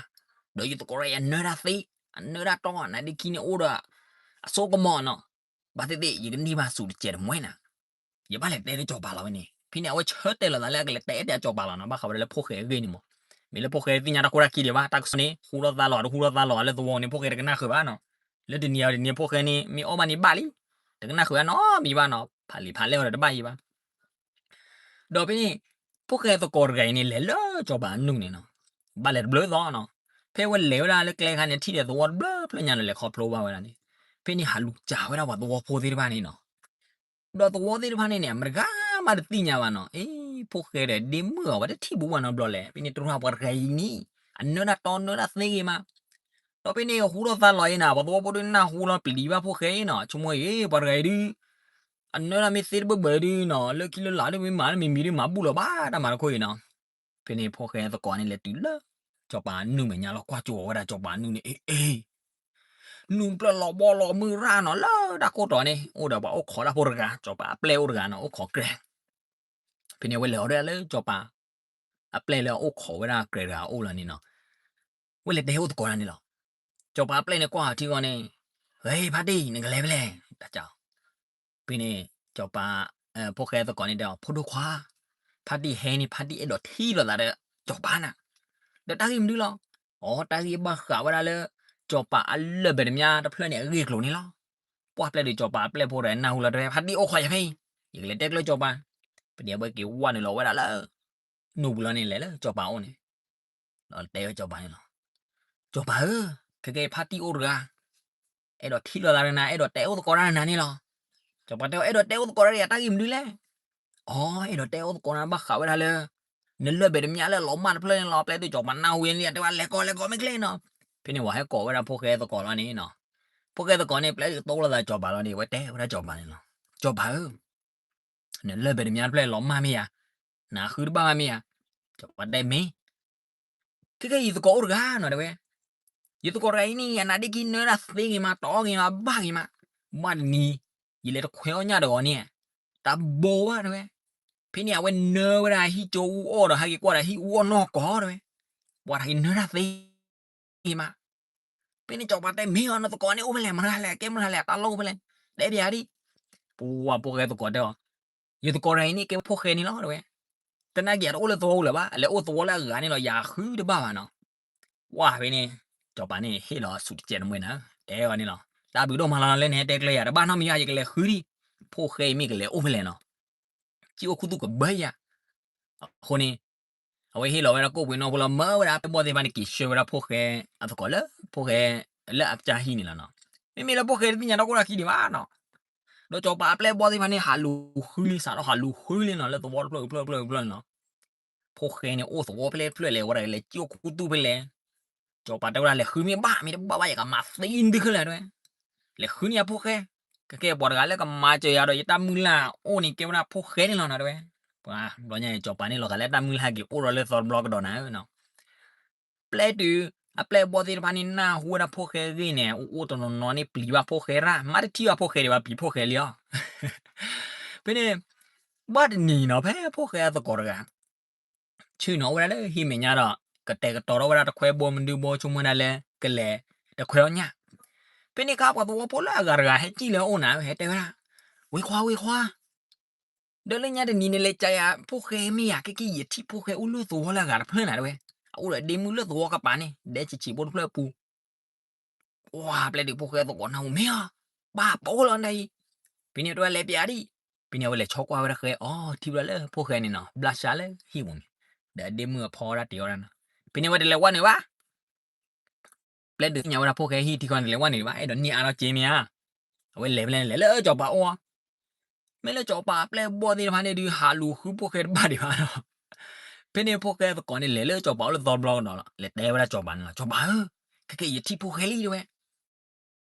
ဒီးယသကိးတဂၤအံၤအနၢတၢ်သ့, အနၢတၢ်တီ, နါဒ့ခံန့ၣ်အိၣ်ဒီး အစိကမီၤနီၤ, ဘၣ်သ့ၣ်သ့ၣ် ယကန့ၢ်ဘၣ်ဆူးတစဲးတမှဲနၤ, ယဘၣ်လဲၤတဲလၢစီၤပၤလီၤဝဲန့ၣ်. ဖဲန့ၣ် အဝဲဆၢတဲာ်လီၤသးလၢအကလဲၤတဲအဲၣ်တဲစီၤပၤလီၤနီၤ, ဘၣ်ဃးဝဲဒၣ်လၢဖိၣ်ဃဲအဂ့ၢ်န့ၣ်မး, မ့ၢ်လၢဖိၣ်ဃဲသ့ၣ်ညါတၢ်ခိၣ်တၢ်ခံဒံးဘၣ်, တၢ်ကစီၣ်န့ၣ် ဟူထီၣ်သါလီၤ တဟူထီၣ်သါလီၤ လၢသဝီန့ၣ် ဖိၣ်ဃဲတကနၣ်ဃုာ်ဘၣ်နီၤ, လၢတနံၤအံၤတနံၤဖိၣ်ဃဲန့ၣ် မ့ၢ်အီၣ်ဘၣ်န့ၣ်ဘၣ်လံ, တကနၣ်ဃုာ်ဘၣ်နီတမံၤဘၣ်နီၤ, ဖးလံာ်ဖးလဲၢ်အီၤဒီးတဘၣ်အံၤဘၣ် ဒီးဖဲန့ၣ် ဖိၣ်ဃဲသကိးတဂၤအံၤန့ၣ် လဲၤလၢစီၤပၤအနုၢ်န့ၣ်နီၤ, ဘၣ်လဲၤတဘျုးသီနီၤ, ဖဲဝဲလဲၤဝဲဒၣ်လၢကျဲခါန့ၣ် ထံၣ်ဒီးသဝီတဘျုးဖျၢၣ်ညါဒီး လဲၤခီဖျိဘၣ်ဝဲဒၣ်န့ၣ်, ဖဲန့ၣ်ဟးလူၤစံးဝဲဒၣ်ပှၤသဝီဖိသ့ၣ်တဖၣ်န့ၣ်နီၤ, ဒီးသဝီသ့ၣ်တဖၣ်န့ၣ်န့ၣ် အမတဂၤမးတသ့ၣ်ညါဘၣ်နီၤ, အ့ ဖိၣ်ဃဲဒီးဒ့မုၣ်အီၤ ပှၤတထံၣ်ဘူးဘၣ်နီတဘျီလဲၣ်, ဖဲန့ၣ်တရူၢ်ပှၤတဂၤအံၤန့ၣ် အနၢတၢ်တီနၢတၢ်သ့ဂ့ၤမး, ဒီးဖဲန့ၣ်ဟူထီၣ်သါလီၤအံၤနၤ ပှၤသဝီဖိဒုးနၢ်ဟူလီၤပျံၤဘၣ်ဖိၣ်ဃဲအံၤနီၤ, ဆိကမိၣ်အံၤ ပှၤတဂၤအံၤဒုး အနၢတၢ်မ့ၢ်သ့တဘၢဘၢဒုးနီၤ, လၢခံလၢလာ်ဒုးမ့ၢ်မၤလၢမံၤမံၤဒုးမၤဘူၣ်လီၤဘၣ်တၢ်မၤတခိၣ်အံၤနီၤ, ဖဲန့ၣ်ဖိၣ်ဃဲသကိးန့ၣ်လဲၤတုၤလၢ စီၤပၤအနုၢ်မဲာ်ညါလီၤ ကွၢ်ကၠိဝဲဒၣ်စီၤပၤအနုၢ်န့ၣ် အ့ အ့ နူၢ်ပျၢၢ်လီၤဘီလီၤမုၢ်ရၣ်နီၤ, လၢတၢ်ကိၢ်တီၤန့ၣ် အိၣ်ဒီးပှၤအိၣ်ခိးတၢ်ဖိတဂၤ, စီၤပၤအပျဲၢ်အိၣ်တဂၤနီၤ, အိၣ်ခိးကြဲး, ဖဲန့ၣ်ဝဲလဲၤအီၤဒၣ်လၢစီၤပၤ အပျဲၢ်လၢအအိၣ်ခိးဝဲဒၣ်ကြဲးတဂၤအအိၣ်လီၤန့ၣ်နီၤ, ဝဲလဲၤတဲအိၣ်သကိးတၢ်န့ၣ်လီၤ, စီၤပၤအပျဲၢ်န့ၣ်ကွၢ်ထံဃီန့ၣ်, ဂ့ၤ ဖါတံၢ် နကလဲၤဖဲလဲၣ်, တၢ်က ဖဲန့ၣ် စီၤပၤ ဖိၣ်ဃဲသကိးန့ၣ်တဲအီၤ ဖိဒိၣ်ခွါ, ဖါတံၢ်ဟဲန့ၣ် ဖါတံၢ်အဲၣ်ဒိးထံၣ်လိာ်သးဒီးစီၤပၤနၤ, ဒီးတၢ်ဂ့ၢ်မနုၤလီၤ, အိ တၢ်ဂ့ၢ်ဘၣ်ဃးဝဲဒၣ်လၢ စီၤပၤအလၢၢ်ပတ္တမြားတဖျၢၣ်န့ၣ်အဂ့ၢ်အကျိၤန့ၣ်လီၤ, ပှၢ်ပျဲၢ်ဒီးစီၤပၤအပျဲၢ်ဖိဒီးနၢ်ဟူလီၤတဲဝဲ ဖါတံၢ်အိၣ်ခိးယၤဖဲအံၤ, ယကလဲၤတဲကျၢစီၤပၤ, ဖဲန့ၣ်အဝဲက့ၤဝဲနုာ်လီၤဝဲဒၣ်လၢ နိၣ်ပူၤလီၤန့ၣ် လဲၤလၢစီၤပၤအိၣ်န့ၣ် ဒီးတဲဝဲစီၤပၤန့ၣ်လီၤ, စီၤပၤဧၢ, ခဲကနံၣ်အံၤဖါတံၢ်အိၣ်တဂၤ အဲၣ်ဒိးထံၣ်လိာ်သးဒီးနၤ အဲၣ်ဒိးတဲအိၣ်သကိးတၢ်ဒီးနၤန့ၣ်လီၤ, စီၤပၤတဲအီၤ အဲၣ်ဒိးတဲအိၣ်သကိးတၢ်ဒီးယၤတၢ်ဂ့ၢ်မနုၤလဲၣ်, အိ အဲၣ်ဒိးတဲအိၣ်သကိးနၤဘၣ်ဃးဝဲဒၣ်လၢ နလၢၢ်ပတ္တမြားလၢအလီၤမၢ်တဖျၢၣ်န့ၣ်လီၤ, ပျဲတုၤစီၤပၤနၢ်ဟူဝဲန့ၣ် တဲဝဲလဲၤကိးလဲၤကိးမ့ၢ်ချ့နီၤ, ဖဲန့ၣ်ဝဲဟဲကိးဝဲဒၣ်ဖိၣ်ဃဲသကိးလီၤန့ၣ်နီၤ, ဖိၣ်ဃဲသကိးန့ၣ် ပျဲတုၤတိလိာ်သးစီၤပၤလီၤန့ၣ် ဝဲတဲဝဲဒၣ်စီၤပၤန့ၣ်လီၤ, စီၤပၤဧၢ နလၢၢ်ပတ္တမြားတဖျၢၣ်လီၤမၢ်မ့ၢ်ဧါ, နဃုတဘၣ်ဘၣ်မ့ၢ်ဧါ, စီၤပၤတဲမ့ၢ်, ခဲကနံၣ်အံၤယသကိးအိၣ်တဂၤနီၤတဲဝဲ, ယသကိးတဂၤအံၤန့ၣ် အနါဒ့ခံနၢတၢ်သ့ဂ့ၤမး တီဂ့ၤမးဘၣ်ဂ့ၤမး, ဘၣ်တနံၤ ယလဲၤတခွဲအီၣ်ညၣ်တဂီၤန့ၣ်, တၢ်ဘိဘၣ်တဲဝဲ, ဖဲန့ၣ် အဝဲနၢဝဲဒၣ်ဟံၣ်ကၠိအူအီၣ်ဒီးဟဲက့ၤကွၢ်ဒီးဟံၣ်အူအီၣ်နီၢ်ကီၢ်တဲဝဲ, ပှၤတၢ်က့ၤနၢတၢ်သ့ဂ့ၤမး ဖဲန့ၣ်စီၤပၤတဲမ့ၢ်အီၤ နသကိးန့ၣ်အိၣ်ဖဲလဲၣ် မတၤလဲၣ် ကဲမတၤလဲၣ် အတၢ်လီၢ်အိၣ်ဖဲလဲၣ်, တဲပၠးဒံး, ပှၤဖိၣ်ဃဲသကိးတဲအီၤ, ယသကိးတဂၤအံၤန့ၣ် ကဲဖိၣ်ဃဲန့ၣ်လီၤတဲဝဲ, တနာ်က့ၤအတအိၣ်လၢသဝီပူၤလၢၤဘၣ် အလဲၤအိၣ်သဝီလၢအဂၤန့ၣ်လီၤ ယဃုတဘၣ်ဘၣ်နီၤ, ပှၢ်ဖဲန့ၣ်, စီၤပၤန့ၣ်ဟ့ၣ်လီၤဆူၣ်တစဲးတမှဲနၤ, တဲအီၤန့ၣ်လီၤ တၢ်ဘျုးဒိၣ်မးလီၤလၢနဟဲတဲကျဲယၤ တဘၣ်နီတမံၤဘၣ် ယကလဲၤဃုဒံး, ဖိၣ်ဃဲအံၤမ့ၢ်ကလဲၤအိၣ်ဖဲလဲၣ်နီၤ, စံၣ်အိၣ်ခူသူၣ်ကဘၢယၤ, အဃိန့ၣ် အဝဲဟ့ၣ်လီၤဝဲဒၣ်ကိၣ်ပှ့ၤနီၢ်ဖိလီၤ မၢဝဲဒၣ်အပျဲၢ်ဘီၣ်သ့ၣ်တဖၣ်န့ၣ် က့ၤဆှၢဝဲဒၣ်ဖိၣ်ဃဲအသကိးလၢဖိၣ်ဃဲလၢအကစၢ်ဟံၣ်န့ၣ်လီၤနီၤ, မ့မ့ၢ်လၢဖိၣ်ဃဲတသ့ၣ်ညါတၢ်ခိၣ်တၢ်ခံဒံးဘၣ်နီၤ, ဒီးစီၤပၤအပျဲၢ်ဘီၣ်သ့ၣ်တဖၣ်န့ၣ် ဟးလူၤဃုလံ စးထီၣ်ဟးလူၤဃုလံနီၤ လၢသဝီတဖျၢၣ်တဖျၢၣ်တဖျၢၣ်တဖျၢၣ်န့ၣ်လီၤ, ဖိၣ်ဃဲန့ၣ်အိၣ်သဝီဖဲလဲၣ်တဖျၢၣ်လဲၣ် ဝဲဒၣ်လဲၤစံၣ်အိၣ်ခူသူၣ်ဖဲလဲၣ် စီၤပၤတဲဝဲဒၣ် လဲၤဃုမ့ၢ်ဘၣ် မ့ၢ်တဘၣ်ဘၣ် ယကမၤသံနသုခဲလၢာ်တဲဝဲ, လဲၤဃုန့ၢ်ယၤဖိၣ်ဃဲ, ကကဲပှၤတဂၤလၢကမၤစၢၤယၤဒီးယတၢ်မုၢ်လၢ်အိၣ်န့ၣ် ကဲဝဲဒၣ်ဖိၣ်ဃဲန့ၣ်လီၤနီၤတဲဝဲ, ပှၤဘျီညါအံၤ စီၤပၤန့ၣ်လီၤဂာ်လၢတၢ်မုၢ်လၢ်ဟဲက့ၤအိၣ်ဒီးလၢသီတဘျီကဒီးနၤဧၢနီၤ, ပျဲတုၤ အပျဲၢ်အဘီၣ်သ့ၣ်တဖၣ်န့ၣ် နၢ်ဟူဝဲဒၣ်ဖိၣ်ဃဲအဂ့ၢ်န့ၣ် အိၣ်အိၣ်တနီၤနီၤန့ၣ် ပျံၤဘၣ်ဖိၣ်ဃဲရၣ် မ့ၢ်တထံၣ်ဘၣ်ဖိၣ်ဃဲဒံးဘၣ် ပျံၤဖိၣ်ဃဲလံအီၤ, ဖဲန့ၣ် ဘၣ်တနံၤနီၤ ဖဲဖိၣ်ဃဲအသကိးတဂၤ ဆ့ၣ်နီၤအိၣ်ဝဲဒၣ်လၢဟံၣ်မဲာ်ညါဒီး ကတဲာ်ကတီၤထီၣ်ဝဲဒၣ်တခွဲဘိမနုၤဘိ ဆိကမိၣ်ဝဲဒၣ်လၢ ကလဲၤတခွဲအီၣ်ညၣ်, ဖဲန့ၣ်အခါ ပှၤသဝီဖိလၢအဂၤတဂၤ ဟဲစံၣ်လၢအအိၣ်နၤ ဟဲတဲဝဲဒၣ်, ဝ့ခွါ ဝ့ခွါ ဒီးလၢညါတနံၤန့ၣ် လဲၤကယၤဖိၣ်ဃဲမ့ၢ်ယၤ ခဲကနံၣ်အံၤ ယထံၣ်ဖိၣ်ဃဲအိၣ်လၢသဝီလၢအဂၤတဖျၢၣ်နၤတဲဝဲ, အအိၣ်ဒီးဒ့မုၣ်လၢသဝီကပၤန့ၣ် ဒဲဆံးဆံးဖိတဖျၢၣ်အပူၤ ပှၢ် ပျဲဒုးဖိၣ်ဃဲသကိးနၢ်ဟူမ့ၢ်အီၤ, ဘၣ်ပိာ်လီၤနၤအံၤ, ဖဲန့ၣ်တဲဝဲလဲၤပျးဒံး, ဖဲန့ၣ်အဝဲလဲၤဆီကွၢ်ဝဲဒၣ်ဃဲအီၤ ထံၣ်ဝဲဒၣ်လၢဖိၣ်ဃဲန့ၣ်နီၤ ဘျၣ်ဆှးလၢဟံၣ်ပူၤန့ၣ်, ဒီးအဒ့မုၣ်အဖီဝဲဒၣ်တ့ၤအီၣ်ဒၣ်နီၤ, ဖဲန့ၣ်အဝဲတလဲၤဝဲနုာ်ဘၣ် ပျဲဒုးသ့ၣ်ညါဝဲဒၣ်ဖိၣ်ဃဲဟံၣ်ထံဃီန့ၣ် တလဲၤဝဲနုာ်ဘၣ် အဲၣ်ဒိးန့ၢ်အါထီၣ်စ့မ့ၢ်ဧါ, အဝဲလဲၤဖဲလဲၣ်လဲၤလၢစီၤပၤအိၣ်, မ့ၢ်လၢစီၤပၤအပျဲၢ်အဘီၣ်သ့ၣ်တဖၣ်န့ၣ်ဒုး ဟးလူၤဃုဖိၣ်ဃဲတဘၣ်ဒံးဘၣ်နီၤ, ဖဲန့ၣ်ဖိၣ်ဃဲသကိးန့ၣ်လဲၤလၢစီၤပၤအိၣ်လၢသီတဘျီကဒီးလီၤ လဲၤတဲဝဲဒၣ်စီၤပၤန့ၣ်လီၤ စီၤပၤဧၢ, ခဲကနံၣ်အံၤယထံၣ်ဖိၣ်ဃဲလံတဲဝဲ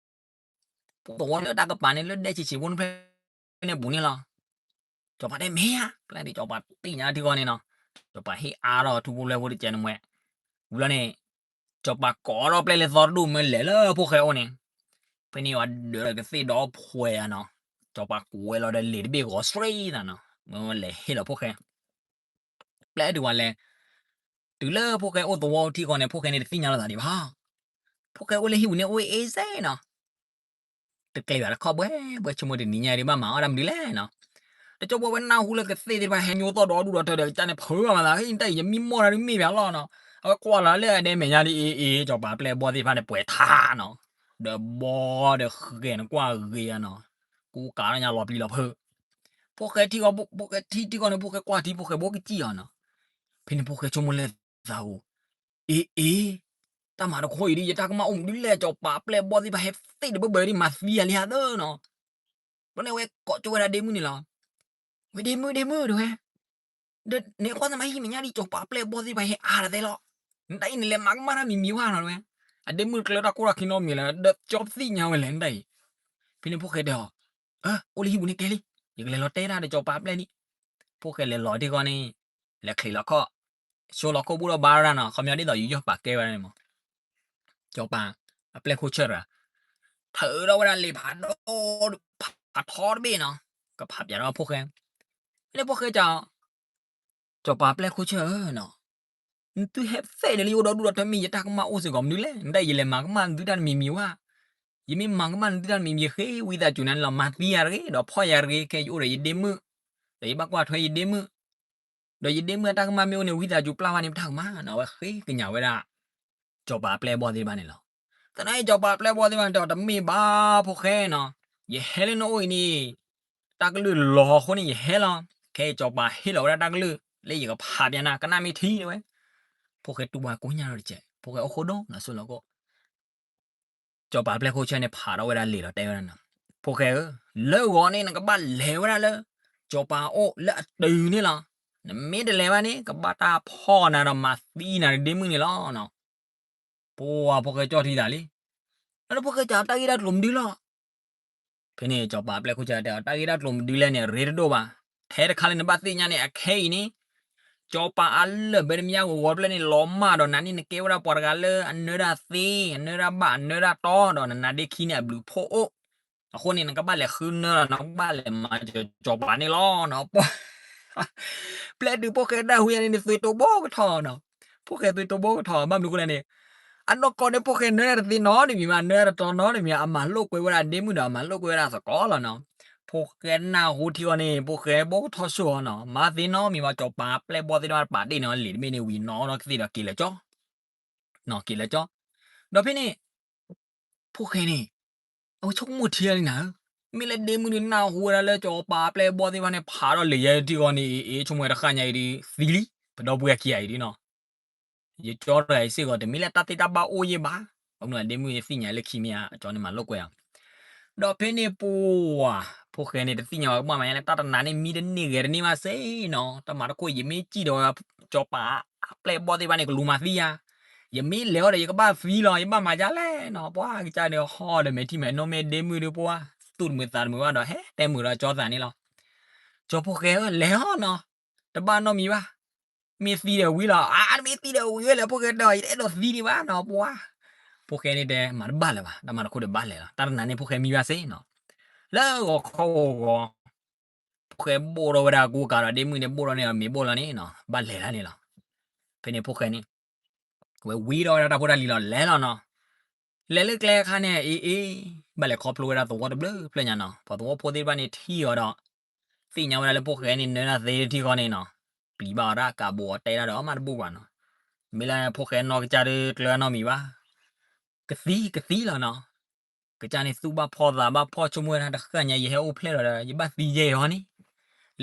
သဝီလၢတၢ်ကပၤန့ၣ် လၢဒဲဆံးဆံးဖိတဖျၢၣ်န့ၣ်ပူၤန့ၣ်လီၤ. စီၤပၤတဲမ့ၢ်ဧါ, ပျဲဒုးစီၤပၤသ့ၣ်ညါထံဃီန့ၣ်နီၤ, စီၤပၤဟ့ၣ်အါထီၣ်ထူဖိလၢဖိတကဲန့ၣ်မွဲ, ဝံၤလီၤန့ၣ်, စီၤပၤကိးထီၣ်ပျဲလၢသီတဒူၣ်မၢလဲၤလၢဖိၣ်ဃဲအိၣ်န့ၣ်, ဖဲန့ၣ်ဝဲဒၢးဒီးကသ့ၣ်ဒီဖှဲးဧါနီၤ, စီၤပၤကွဲးလီၤဒီးလံာ်တဘ့ၣ်ဂီၤဆှံသးနီၤ, မ့ၢ်ဝဲလဲၤဟ့ၣ်လီၤဖိၣ်ဃဲ ပျဲဒုးဝဲလဲၤ တုၤလၢဖိၣ်ဃဲအိၣ်သဝီထံဃီန့ၣ် ဖိၣ်ဃဲန့ၣ်တသ့ၣ်ညါလိာ်သးဒံးဘၣ်. ဖိၣ်ဃဲအိၣ်လၢဟံၣ်ပူၤန့ၣ် အိၣ်အ့စ့နီၤ တကျဲၤဘၣ်တခီၣ်ဘှဲဘှဲ ဆိကမိၣ်တနံၤညါဒီး ဘၣ်မၤအီၣ်တၢ်မနုၤလဲၣ်နီၤ. ဒီးကၠီဘီဝဲနၢ်ဟူလၢကသ့ၣ်သ့ၣ်တဖၣ်ဟဲညိသီၣ်ဒီးဒူၣ်ဒီးထၢဒီး ကစၢ်န့ၣ်ဖုးဘၣ်မၤသး ဟ့ၣ် နတၢ်အံၤ ယမံမီၢ်တၢ်ဒုးမ့ၢ်ဘၣ်လီၤနီၤ. အဝဲကွၢ်လီၤလၢအဒဲမဲာ်ညါဒ်အ့အ့ ကၠီၤပၤပျဲၢ်ဘီၣ်သ့ၣ်တဖၣ်န့ၣ် ပှဲၤထါနီၤ. ဒီးဘီဒီးဃဲၤန့ၣ်ကွၢ်ဂ့ၤဧါနီၤ. ကူကးထီၣ်ညါလီၤပျံၤလီၤဖုး. ဖိၣ်ဃဲထံၣ်ဃီ ဖိၣ်ဃဲထံၣ်ထံၣ်ဃီန့ၣ် ဖိၣ်ဃဲကွၢ်ထံ ဖိၣ်ဃဲဘိကစံၣ်အီၤနီၤ. ဖဲန့ၣ်ဖိၣ်ဃဲဆိကမိၣ်လၢသးဧိၤ အ့အ့ တၢ်မၤတခီအံၤဒ် ယတၢ်ကမၣ်အိၣ်မနုၤလဲၣ် ကၠီၤပၤပျဲၢ်ဘီၣ်သ့ၣ်တဖၣ်ဟဲသ့ၣ်တဘၢဘၢဒ်မၤသံယၤလံဧါသၢနီၤ. ဘီန့ၣ်အဝဲကိးကၠိဝဲဒၣ်ဒ့မုၣ်န့ၣ်လီၤ. ဝဲဒ့မုၣ်ဒ့မုၣ်တဲဝဲ ဒီးနကွၢ်သးမၤဟံၣ်မဲာ်ညါဒ်ကၠီၤပၤပျဲၢ်ဘီၣ်သ့ၣ်တဖၣ်ဟဲအါတသ့လီၤ. နတၢ်အံၤနလဲၤမၤကမၣ်တၢ်မံၤမံၤဝဲနီၤတဲဝဲ. အဒ့မုၣ်ကျၢတၢ်ခိၣ်တၢ်ခံနီတမံၤလၢ ဒီးကၠီသ့ၣ်ညါဝဲလဲၣ်နတၢ်အံၤ. ဖဲန့ၣ်ဖိၣ်ဃဲတဲအီၤ အိၣ်လၢဟံၣ်ပူၤန့ၣ်ကဲလံ, ယကလဲၤလီၤတဲတၢ်ဒီးကၠီၤပၤပျဲၢ်န့ၣ်. ဖိၣ်ဃဲလဲၤလီၤထံဃီန့ၣ် လဲၤချံးလီၤခီၣ်, ဆိလီၤခီၣ်ဘူးဒီးဘါဝဲဒၣ်နီၤ, ခီပညီဒ်သိးယူးယီၣ်ပာ်ကဲဝဲဒၣ်န့ၣ်မး. ကၠီၤပၤအပျဲၢ်ခိၣ်ဆၢၣ်တဂၤ ထုးထီၣ်ဝဲဒၣ်လံာ်ဖးဒိၣ် ဖးထီတဘ့ၣ်နီၤ, ကဖးပၠးထီၣ်ဖိၣ်ဃဲ. ဖဲန့ၣ်ဖိၣ်ဃဲတဲအီၤ ကၠီၤပၤပျဲၢ်ခိၣ်ဆၢၣ်ဧၢနီၤ, နသုဟဲသ့ၣ်န့ၣ်လံအိၣ်ဒီဒူၣ်ဒီထၢမ့ၢ်ယတၢ်ကမၣ်အိၣ်စ့ၢ်ကီးမနုၤလဲၣ်, နတၢ်ယလဲၤမၤကမၣ်နသုတၢ်တမံၤမံၤဝဲ, ယမ့ၢ်မၤကမၣ်နသုတၢ်တမံၤမံၤ ယဃ့ဝံသးစူၤနၤန့ၣ်လီၤ, မၤသံယၤတဂ့ၤ, ဒီးဖီၣ်ယၤတဂ့ၤ, ခဲအံၤယအိၣ်ဒီးယဒ့မုၣ်, ဒီးယဘၣ်ကွၢ်ထွဲယဒ့မုၣ်, ဒီးယဒ့မုၣ်အတၢ်ကမၣ်မ့ၢ်အိၣ်န့ၣ် ဝံသးစူၤပျၢ်ဘၣ်န့ၣ်ပတၢ်ကမၣ်နီၤ, အဝဲဃ့ကညးဝဲဒၣ် ကၠီၤပၤအပျဲၢ်အဘီၣ်သ့ၣ်တဖၣ်န့ၣ်လီၤ. သနာ်က့ ကၠီၤပၤအပျဲၢ်အဘီၣ်သ့ၣ်တဖၣ်န့ၣ်တဲအီၤတမ့ၢ်ဘၣ်ဖိၣ်ဃဲနီၤ, ယဟဲလၢနအိၣ်အံၤန့ၣ် တၢ်ကလုၢ်လီၤအဃိန့ၣ်ယဟဲလီၤ, ခဲအံၤကၠီၤပၤဟ့ၣ်လီၤဝဲဒၣ်တၢ်ကလုၢ် လၢယကဖးပၠးနၤ ကနၣ်မ့ၢ်ထံတဲဝဲ. ဖိၣ်ဃဲတူၢ်ဘၣ်ကိညၢ်ဒီးတကဲး, ဖိၣ်ဃဲအိၣ်ဃိဒိၣ်နီၤ ဆိလီၤခီၣ် ကၠီၤပၤအပျဲၢ်ခိၣ်ဆၢၣ်န့ၣ်ဖးထီၣ်ဝဲဒၣ်လံာ်လီၤတဲဝဲဒၣ်နီၤ, ဖိၣ်ဃဲဧၢ, လၢဂီၤန့ၣ်နကဘၣ်လဲၤဝဲဒၣ်လၢ ကၠီၤပၤအအိၣ်လၢအတုၤန့ၣ်လီၤ. နမ့ၢ်တလဲၤဘၣ်န့ၣ် ကဘၣ်တၢ်ဖီၣ်နၤဒီးမၤသံနၤဒီးဒ့မုၣ်န့ၣ်လီၤနီၤ. ပှၤဖိၣ်ဃဲကၠီၣ်ထံသးလံ, လၢဖိၣ်ဃဲစံးတၢ်ဂ့ၢ်တၢ်ကျိၤမနုၤလီၤ. ဖဲန့ၣ် ကၠီၤပၤအပျဲၢ်ခိၣ်ဆၢၣ်တဲအီၤ တၢ်ဂ့ၢ်တၢ်ကျိၤမနုၤလဲၣ်န့ၣ် အရ့တဒိၣ်ဘၣ်. ထဲတခါလၢနဘၣ်သ့ၣ်ညါန့ၣ် အခဲအံၤန့ၣ် ကၠီၤပၤအလၢၢ်ဘၢတမညါဂီၤဂီၤဖျၢၣ်န့ၣ် လီၤမၢ်ဒီးနၤန့ၣ် နကဲဝဲဒၣ်ပှၤတဂၤလၢအနၢတၢ်သ့, အနၢတၢ်ဘၣ်, အနၢတၢ်တီဒီး နနါဒ့ခံန့ၣ်အဘျုးဖှိၣ်အိၣ်. အဃိန့ၣ် နကဘၣ်လဲၤဃုနၢလီၤ, နကဘၣ်လဲၤမၤစၢၤကၠီၤပၤန့ၣ်လီၤနီၤ. ပှၤ ပျဲတုၤဖိၣ်ဃဲတၢ်ဟူးယၤန့ၣ်န့ၣ် သွ့တိဘိကထီၣ်နီၤ. ဖိၣ်ဃဲသွ့တိဘိကထီၣ် ဘၣ်မနုၤအဃိလဲၣ်န့ၣ် အနီၢ်ကီၢ်န့ၣ် ဖိၣ်ဃဲနၢတၢ်တသ့နီတမံၤဘၣ်, နၢတၢ်တတီနီတမံၤ, အမၤလိာ်ကွဲဝဲဒၣ်ဒ့မုၣ်ဒီး အမၤလိာ်ကွဲဝဲဒၣ်သကိးလီၤနီၤ. ဖိၣ်ဃဲနၢ်ဟူထံဃီန့ၣ် ဖိၣ်ဃဲဘိကထီၣ်ဆိၣ်အီၤနီၤ, မၤသ့နီတမံၤဘၣ်, ကၠီၤပၤပျဲၢ်ဘီၣ်သ့ၣ်တဖၣ်ပာ်ဒ့ၣ်န့ၢ်အီၤလံာ်တဘ့ၣ်န့ၣ်ဝံၤ နီၢ်နီၢ်ကသ့ၣ်ဒီးက့ၤလၢကၠီ နီၤ က့ၤလၢကၠီ. ဒီးဖဲန့ၣ် ဖိၣ်ဃဲန့ၣ် အဝဲဆိကမိၣ်ထံလံနၤဧၢ, မ့ၢ်လၢဒ့မုၣ်ဒုးနၢ်ဟူဝဲဒၣ်လၢကၠီၤပၤပျဲၢ်ဘီၣ်သ့ၣ်တဖၣ်န့ၣ် ဖးထီၣ်လံာ်ယဲထံဃီန့ၣ် အ့ ဆိကမိၣ်ဝဲတဃၣ်ညါအံၤဒုးသံလံ, ပဒီပုၢ်ဝဲၢ်ခံဂၤအံၤဒုးနီၤ ယကၠီတဂၤအံၤစ့ၢ်ကီး တမ့ၢ်လၢတၢ်သ့တၢ်ဘၣ်အိၣ်ယဲၢ်ဘၣ်. ဘၣ်မနုၤဒ့မုၣ်သ့ၣ်ညါလၢခံမ့ၢ်ဧါ, အကၠီန့ၣ်မၤလိာ်ကွဲအီၤ. ဒီးဖဲန့ၣ်ပှၤ ဖိၣ်ဃဲန့ၣ် တသ့ၣ်ညါဝဲကဘၣ်မၤညါလၢ တၢ်တနၤန့ၣ် မံတန့ၢ်ဂဲၤတန့ၢ်ဘၣ်စ့ၢ်နီၤ, တၢ်မၤတခိၣ် ယမ့ၢ်စံၣ်ဒီး ကၠီၤပၤအပျဲၢ်ဘီၣ်သ့ၣ်တဖၣ်န့ၣ် ကလူၤမၤသံယၤ, ယမ့ၢ်လဲၤအီၤဒီး ယကဘၣ်သံလီၤ, ယဘၣ်မၤဒ်လဲၣ်နီၤ. ပှၤကစၢ်န့ၣ်ဟီဒီး မဲာ်ထံမဲာ်နိ မ့ၢ်ဒ့မုၣ်ဒုးပှၤ သူၣ်တမုာ်သးတမုာ်ဘၣ်ဒီး ဟဲတဲမုာ်ဒီးကၠီသးန့ၣ်လီၤ. ကၠီဖိၣ်ဃဲဧၢ လဲၤဟီနီၤ, တဘၣ်နီတမံၤဘၣ်. မ့ၢ်သံဒီးဝံၤလီၤ, အါ တမ့ၢ်သံဒီးဝံၤဝဲလဲၣ် ဖိၣ်ဃဲဒီး ယတအဲၣ်ဒိးသံဒံးဘၣ်နီၤ ပှၤ. ဖိၣ်ဃဲန့ၣ်တဲ မၤတဘၣ်လၢၤဘၣ်, တၢ်မၤတခိၣ်ဒီးဘၣ်လဲၤလီၤ, တၢ်တနၤန့ၣ် ဖိၣ်ဃဲမံဘၣ်စ့ၢ်နီၤ. လၢဂီၤခီဂီၤဂီၤ ဖိၣ်ဃဲဘိၣ်ထီၣ်ဝဲဒၣ်ကူကၤဒီး ဒ့မုၣ်န့ၣ် ဘိၣ်ထီၣ်န့ၢ်အီၤမ့ၤဘိၣ်လီၤန့ၣ်နီၤ, ဘၣ်လဲၤလၢန့ၣ်လီၤ. ဖဲန့ၣ်ဖိၣ်ဃဲန့ၣ် ဝဲဝံထီၣ်ဝဲဒၣ်တၢ်ဖိတၢ်လံၤလီၤ လဲၤလီၤနီၤ. လဲၤလၢကျဲအခါန့ၣ် အ့ၣ်အ့ၣ် ဘၣ်လဲၤခီဖျိဝဲဒၣ်သဝီတဘျုးဖျၢၣ်ညါနီၤ. ပှၤသဝီဖိသ့ၣ်တဖၣ်န့ၣ်ထံၣ်အီၤဒီး သ့ၣ်ညါဝဲဒၣ်လၢဖိၣ်ဃဲန့ၣ် နၢတၢ်သ့ထံဃီန့ၣ်နီၤ, ပျံၤဘၣ်အီၤတၢ်ကးဘိးအီၤ တဲတၢ်ဒီးအီၤမးတဘူၣ်ဘၣ်နီၤ. မ့ၢ်လၢဖိၣ်ဃဲနီၢ်ကစၢ်ဒုးကျၢၤနီတမံၤဘၣ်. ကသံ ကသံလီၤနီၤ. ကစၢ်န့ၣ်သူၣ်ဘၣ်ဖီသးဘၣ်ဖီ ဆိကမိၣ်ဝဲဒၣ်တဃၣ်ညါ ယဟဲအိၣ်ဖျဲၣ်လီၤဒီး ယဘၣ်သံယဲၢ်အီၤန့ၣ်.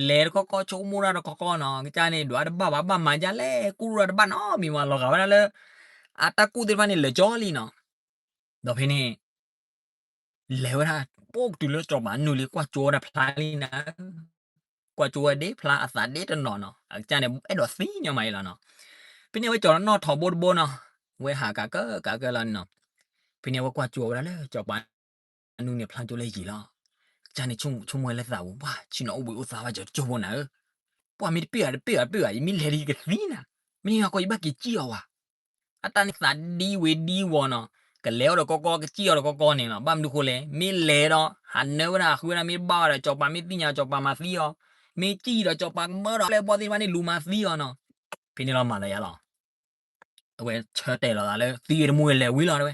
လဲၤတကီကီ ဆိကမိၣ်တၢ်တကီကီနီၤ. ကစၢ်န့ၣ် ဒွးတဘၣ်ဘၣ် ဘၣ်မၤဒ်လဲၣ် ကူၣ်တၢ်တဘၣ်နီတမံၤဘၣ် လီၤဂာ်ဝဲဒၣ်လၢ အတၢ်ကူၣ်သ့ၣ်တဖၣ်န့ၣ် လၢာ်ကၠီလံနီၤ. ဒီးဖဲန့ၣ် လဲၤဝဲဒၣ် ပိာ်ကတုၤလၢစီၤပၤနုာ်လံ ကွၢ်ကၠိဝဲဒၣ်ဖျါလံနၤ. ကွၢ်ကၠိဝဲဒၣ်ဖျါ အသးဒ့တနီၤနီၤ, အကစၢ်န့ၣ် အဲၣ်ဒိးသံညီမးအံၤလီၤနီၤ. ဖဲန့ၣ် အဝဲကၠီၤနီၣ်ထိးဘိတဘိနီၤ, ဝဲဟးကးကၢကးကၢလီၤန့ၣ်နီၤ. ဖဲန့ၣ် အဝဲကွၢ်ကၠိဝဲဒၣ်လၢစီၤပၤနုာ်န့ၣ် ဖျါကၠိလၢယံၤလီၤ. ကစၢ်န့ၣ် ဆိကမိၣ်ဝဲလၢသးပူၤ ပှၤ ဆ့ၣ်နီၤအိၣ်ဘှံးအိၣ်သါဘၣ် ကၠီၤကၠိဖိနၤဧၢ, ပှၤမ့ၢ်တပ့ၢ်အီၤတပ့ၢ်အီၤတပ့ၢ်အီၤ ယမ့ၢ်လဲၤဒီးယကသံနၤ, မ့ၢ်ဟီၣ်ကီးယဘၣ်က့ၤစံၣ်အီၤဝဲ အတၢ်န့ၣ်သးဒံဝ့ၤဒံဝီၤနီၤ, ကလဲၤအီၤဒီးကီကီ ကစံၣ်အီၤဒီးကီကီန့ၣ်လီၤ. ဘၣ်မနုၤဃိလဲၣ်, မ့ၢ်လဲၤဒီး ဟးနၢဝဲဒၣ် ဟးဃုဝဲဒၣ် မ့ၢ်ဘၣ်ဝဲဒီး စီၤပၤမ့ၢ်သ့ၣ်ညါ စီၤပၤမၤသံအီၤ, မ့ၢ်စံၣ်ဒီး စီၤပၤကမၢဒီး ပျဲၢ်ဘီၣ်သ့ၣ်တဖၣ်န့ၣ် လူၤမၤသံအီၤနီၤ. ဖဲန့ၣ်လီၤမၤလၢယၤလီၤ. အဝဲဆၢတဲာ်လီၤသးလၢ သံဂ့ၤတမူဂ့ၤလဲၤဝံၤလီၤတဲဝဲ.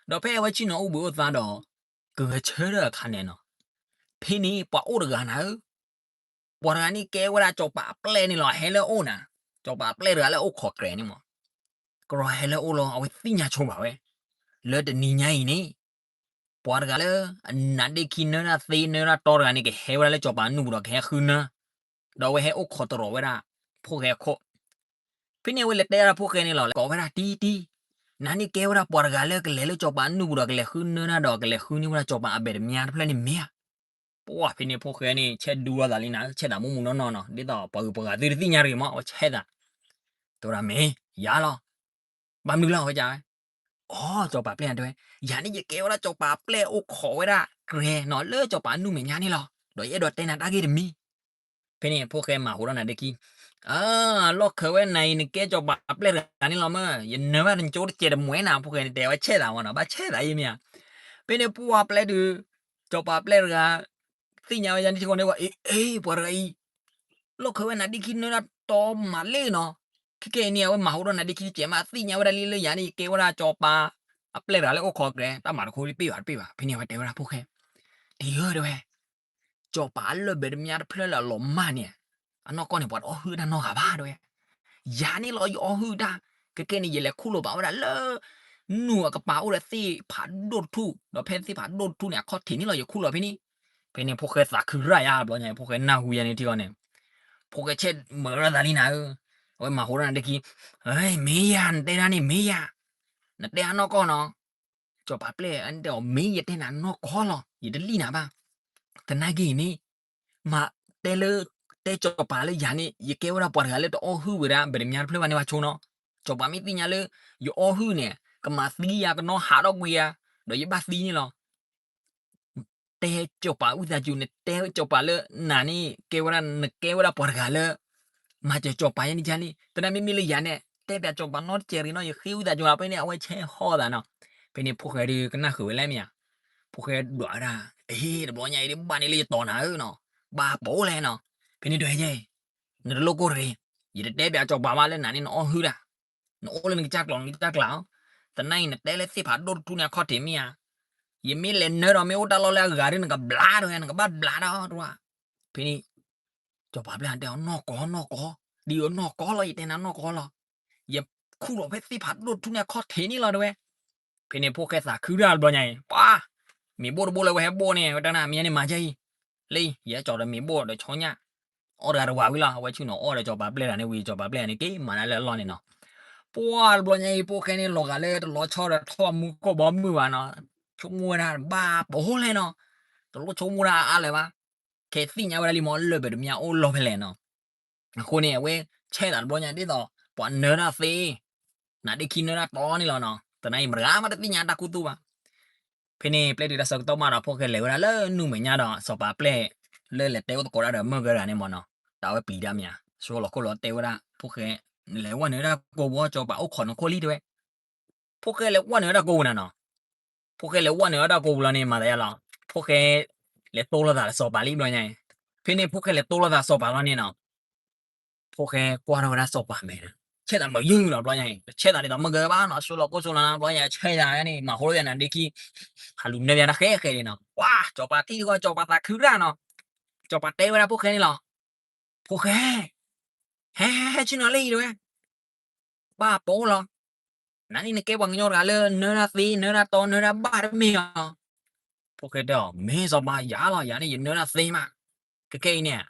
ဒီးဖဲအဝဲဆ့ၣ်နီၤအိၣ်ဘှံးအိၣ်သါဒီး ကဂဲၤဆၢထၢၣ်အခါန့ၣ်နီၤ, ဖဲန့ၣ်ပှၤအိၣ်တဂၤနၤဧၢ, ပှၤတဂၤန့ၣ်ကဲဝဲဒၣ်စီၤပၤအပျဲၢ်န့ၣ်လီၤ ဟဲလၢအအိၣ်နၤ, စီၤပၤအပျဲၢ်တဂၤလၢအအိၣ်ခိးကြဲးန့ၣ်မး, ကရီဟဲလၢအအိၣ်လီၤ အဝဲသ့ၣ်ညါဆိဘၣ်ဝဲ, လၢတနံၤညါအံၤန့ၣ် ပှၤတဂၤလၢ အနါဒ့ခံနၢတၢ်သ့နၢတၢ်တီတဂၤန့ၣ် ကဟဲဝဲဒၣ်လၢစီၤပၤအနူၢ်ပူၤဒီးကဟဲဃုနၢ, ဒီးအဝဲဟဲအိၣ်ခိးတရီၤဝဲဒၣ် ဖိၣ်ဃဲအခိၣ်. ဖဲန့ၣ်အဝဲလဲၤတဲဒၣ်ဖိၣ်ဃဲန့ၣ်လီၤ ကိးဝဲဒၣ်တံၢ်တံၢ်, နၤန့ၣ်ကဲဝဲဒၣ်ပှၤတဂၤလၢကလဲၤလၢစီၤပၤအနူၢ်ပူၤဒီးကလဲၤဃုနၢတၢ်ဒီးကလဲၤဃုန့ၢ်ဝဲဒၣ်စီၤပၤအဘဲၣ်တမါတဖျၢၣ်န့ၣ်မ့ၢ်ဧါ. ပှၢ်ဖဲန့ၣ်ဖိၣ်ဃဲန့ၣ် ဆဲးဒူလီၤသးလံနၤ ဆဲးသးမူမူနီၢ်နီၢ်နီၤ ဒ်သိးပှၤဂုၤပှၤဂၤသုတသ့ၣ်ညါတဂ့ၤမး အဝဲဆဲးသး, တဲဝဲဒၣ်မ့ၢ်ယၤလီၤ. ဘၣ်မနုၤလီၤအဝဲက, အိ စီၤပၤပျဲၢ်တဲဝဲ, ယၤန့ၣ်ယကဲဝဲဒၣ်စီၤပၤပျဲၢ်အိၣ်ခိးဝဲဒၣ်ကြဲးနီၤ လၢစီၤပၤအနူၢ်မဲာ်ညါန့ၣ်လီၤ. ဒီးယအဲၣ်ဒိးတဲနၤတၢ်ဂ့ၢ်တမံၤ. ဖဲန့ၣ်ဖိၣ်ဃဲမၤဟးထီၣ်နါဒ့ခံ, အၢ လီၢ်ခၢးဝဲနၤအံၤ နကဲစီၤပၤပျဲၢ်တဂၤန့ၣ်လီၤမ့ၢ် ယနၢဘၣ်နကၠိတစဲးတမှဲးနၤ ဖိၣ်ဃဲန့ၣ် တဲဝဲဆဲးသးမးနီၤ ဘၣ်ဆဲးသးယဲမ့ၢ်ဧါ. ဖဲန့ၣ်ပှၢ်ပျဲၢ်ဒုး, စီၤပၤပျဲၢ်တဂၤ သ့ၣ်ညါဝဲယၤန့ၣ်ထံဃီန့ၣ်ဝဲ အ့ အ့ ပှၤတဂၤအံၤ လီၢ်ခၢးဝဲနါဒ့ခံနၢတၢ်တီမးလ့ၣ်နီၤ. ခဲကနံၣ်အံၤန့ၣ် အဝဲမၤဟးထီၣ်နါဒ့ခံတစဲးမး သ့ၣ်ညါဝဲဒၣ်လံလၢယၤန့ၣ် ယကဲဝဲဒၣ်စီၤပၤအပျဲၢ်တဂၤလၢအိၣ်ခိးကြဲး တၢ်မၤတခီတပ့ၢ်ဘၣ်တပ့ၢ်ဘၣ်. ဖဲန့ၣ်အဝဲတဲဝဲဒၣ်ဖိၣ်ဃဲ, တံၢ်ဧၢတဲဝဲ စီၤပၤအလၢၢ်ဘဲတမါတဖျၢၣ်လၢအလီၤမၢ်န့ၣ်, အနီၢ်ကီၢ်န့ၣ် ပှၤတအီၣ်ဟုၣ်တၢ်နီတဂၤဘၣ်တဲဝဲ. ယၤန့ၣ်လီၤ ယအီၣ်ဟုၣ်တၢ်, ခဲကနံၣ်အံၤ ယလဲၤခူၣ်လီၤဘၣ်ဝဲဒၣ်လၢ နူၢ်အကပၤအိၣ်ဒီးသ့ၣ်ဖးဒိၣ်တထူၣ်, ဒီးဖဲသ့ၣ်ဖးဒိၣ်တထူၣ်န့ၣ် အခီၣ်ထံးန့ၣ်လီၤ ယခူၣ်လီၤဖဲန့ၣ်. ဖဲန့ၣ်ဖိၣ်ဃဲသးခုရၣ်ယါတဘျီညါအံၤ ဖိၣ်ဃဲနၢ်ဟူယၤန့ၣ်ထံဃီန့ၣ်, ဖိၣ်ဃဲဆဲးမုာ်ထီၣ်သးလံနၤဧၢ, အဝဲမၤဟးထီၣ်နါဒ့ခံ, မ့ၢ်ယၤ နတဲဒၣ်န့ၣ်မ့ၢ်ယၤ, နတဲအနီၢ်ကီၢ်နီၤ, စီၤပၤပျဲၢ်တဲအီၤ မ့ၢ်ယတဲနၤနီၢ်ကီၢ်လီၤ ယတလံၣ်နၤဘၣ်. သနာ်က့န့ၣ် မၤတဲလၢ တဲစီၤပၤလၢယၤန့ၣ် ယကဲဝဲဒၣ်ပှၤတဂၤလၢတအီၣ်ဟုၣ်ဝဲဒၣ် ဘဲတမါတဖျၢၣ်ဘၣ်န့ၣ်ဘၣ်ဆိနီၤ, စီၤပၤမ့ၢ်သ့ၣ်ညါလၢ ယအီၣ်ဟုၣ်န့ၣ် ကမၤသံယၤ ကနီၣ်ဟးထီၣ်ကွံာ်ယၤ, ဒီးယဘၣ်သံန့ၣ်လီၤ. တဲစီၤပၤဝံသးစူၤ နတဲစီၤပၤလၢနၤန့ၣ် ကဲဝဲဒၣ် နကဲဝဲဒၣ်ပှၤတဂၤလၢ မၤစၢၤစီၤပၤယဲန့ၣ်န့ၣ် သနာ်မ့မ့ၢ်လၢယၤန့ၣ် တဲပၠးစီၤပၤနီတစဲးတဂ့ၤနီၤ ယဃ့ဝံသးစူၤလီၤ ဖဲန့ၣ် အဝဲဆဲးဟီၣ်သးနီၤ. ဖဲန့ၣ်ဖိၣ်ဃဲဒုးကနၣ်ဃုာ်ဝဲလဲၣ်မ့ၢ်ဧါ, ဖိၣ်ဃဲဒွးဝဲဒၣ်, အ့ တဘျီညါအံၤဒ်ဘၣ်န့ၣ်လၢယတီၤနၤဧၢနီၤ, ဘၣ်ပိာ်လဲၣ်နီၤ. ဖဲန့ၣ်တဲယဲ နတလိၣ်ကိၢ်တဂ့ၤ, ယတတဲပၠးစီၤပၤဘၣ်လၢနၤန့ၣ်နအီၣ်ဟုၣ်တၢ်, နအိၣ်လၢနကစၢ်ကျိာ်နကစၢ်ကျၢ်, သနာ်က့နတဲလၢသ့ၣ်ဖးဒိၣ်တထူၣ်န့ၣ်အခီၣ်ထံးမ့ၢ်ဧါ, ယမ့ၢ်လဲၤနၢဒီးမ့ၢ်အိၣ်တၢ်လီၢ်လၢအဂၤဒီး နကဘျးဒီး နကဘၣ်ဘျးဒီးတဝါ. ဖဲန့ၣ် စီၤပၤပျဲၢ်တဲအီၤ နီၢ်ကီၢ်နီၢ်ကီၢ်, ဒ်အီၤနီၢ်ကီၢ်လီၤ ယတဲနၤနီၢ်ကီၢ်လီၤ, ယခူၣ်လီၤဖဲသ့ၣ်ဖးဒိၣ်တထူၣ်န့ၣ်အခီၣ်ထံးန့ၣ်လီၤတဲဝဲ. ဖဲန့ၣ်ဖိၣ်ဃဲသးခုတၢ်တဘျီညါအံၤ ပှၤ မ့ၤဘိၣ်တဘိၣ်လၢဝဲဟဲဘိၣ်န့ၣ် ဝဲတဲနၤ မ့ၢ်ညါန့ၣ်မၤကဲအံၤ, လၢယဟဲကၠီၤဒီးမ့ၤဘိၣ်ဒီးဆီညၣ်, အီၣ်တဂၤတဝၤဝံၤလီၤ အဝဲဆ့ၣ်နီၤအီၣ်ဒီးစီၤပၤပျဲၢ်တဂၤန့ၣ်ဝံၤ စီၤပၤပျဲၢ်တဂၤန့ၣ်က့ၤမၤဒၣ်လၢအလီၢ်န့ၣ်နီၤ. ပှၤတဘျီညါအံၤ ဖိၣ်ဃဲန့ၣ်လီၤဂာ်လၢတလီၤဆီဒီးထီၣ်မူခိၣ်ဘီမုၢ်ဘၣ်နီၤ, ဆိကမိၣ်ဝဲဒၣ်ဘၣ်ပိာ်လဲၣ်နီၤ, တလိၣ်ဆိကမိၣ်ဒၣ်အါလၢၤဘၣ်, ခဲသ့ၣ်ညါဝဲဒၣ်လံမး လၢၢ်ဘဲတမါအိၣ်လီၢ်ဖဲလဲၣ်နီၤ. အဃိန့ၣ် အဝဲဆဲးသးတဘျီညါဒ်သိး ပှၤနၢတၢ်သ့ နါဒ့ခံနၢတၢ်တီန့ၣ်လီၤနီၤ, သနာ်က့မတဂၤမးတသ့ၣ်ညါတၢ်ခူသူၣ်ဘၣ်. ဖဲန့ၣ် ပျဲတုၤတၢ်ဆၢကတီၢ်မးဒီး ဖိၣ်ဃဲလဲၤဝဲဒၣ်လၢနူၢ်မဲာ်ညါဒီး စီၤပၤပျဲၢ် လၢလဲၤတဲအိၣ်သကိးတၢ်ဒီးမုၢ်ဂၤတဂၤန့ၣ်မးနီၤ, တၢ်ဝဲပျံၤတၢ်မ့ၢ်ဧါ, ဆိလီၤခိၣ်လီၤတဲဝဲဒၣ် ဖိၣ်ဃဲ လဲၤဝဲနုာ်တၢ်ကိးပူၤ စီၤပၤအိၣ်ခိးနခိၣ်လံတဲဝဲ. ဖိၣ်ဃဲလဲၤဝဲနုာ်တၢ်ကိးပူၤနၤနီၤ. ဖိၣ်ဃဲလဲၤဝဲနုာ်တၢ်ကိးပူၤလီၤန့ၣ် မၤသးယါလီၤ. ဖိၣ်ဃဲ လဲၤတိလိာ်သးလၢစီၤပၤလံဘျီညါအံၤ, ဖဲန့ၣ်ဖိၣ်ဃဲလဲၤတိလိာ်သးစီၤပၤလီၤန့ၣ်နီၤ. ဖိၣ်ဃဲကွၢ်ထီၣ်ဝဲဒၣ်စီၤပၤမဲာ်, ဆဲးသးမုာ်ယုၢ်လီၤဘျီညါအံၤ, ဆဲးသးဒ်သိးမုၢ်ဂၤဘၣ်နီၤ, ဆိလီၤကိၣ်ဆိလီၤနၤဘျီညါ ဆဲးသးန့ၣ် မၤဟိလီၤယၤနါဒ့ခံ, ဟးလူၤနၢယၤတၢ်ဃဲဃဲဒံးနီၤ, ပှၤ စီၤပၤထံၣ်တဂီၢ် စီၤပၤသးခုတၢ်နီၤ, စီၤပၤတဲဝဲဒၣ်ဖိၣ်ဃဲန့ၣ်လီၤ. ဖိၣ်ဃဲ ဟဲ ဟဲ ဟဲဆ့ၣ်နီၤလံတဲဝဲ, ဘၣ်ပိာ်လီၤ. နၤန့ၣ်နကဲပှၤကညီတဂၤလၢနၢတၢ်သ့ နၢတၢ်တီ နၢတၢ်ဘၣ်တမ့ၢ်ဧါ. ဖိၣ်ဃဲတဲအီၤ မ့ၢ်စီၤပၤယၤလီၤ, ယၤန့ၣ်ယနၢတၢ်သ့မး, ခဲခဲအံၤန့ၣ်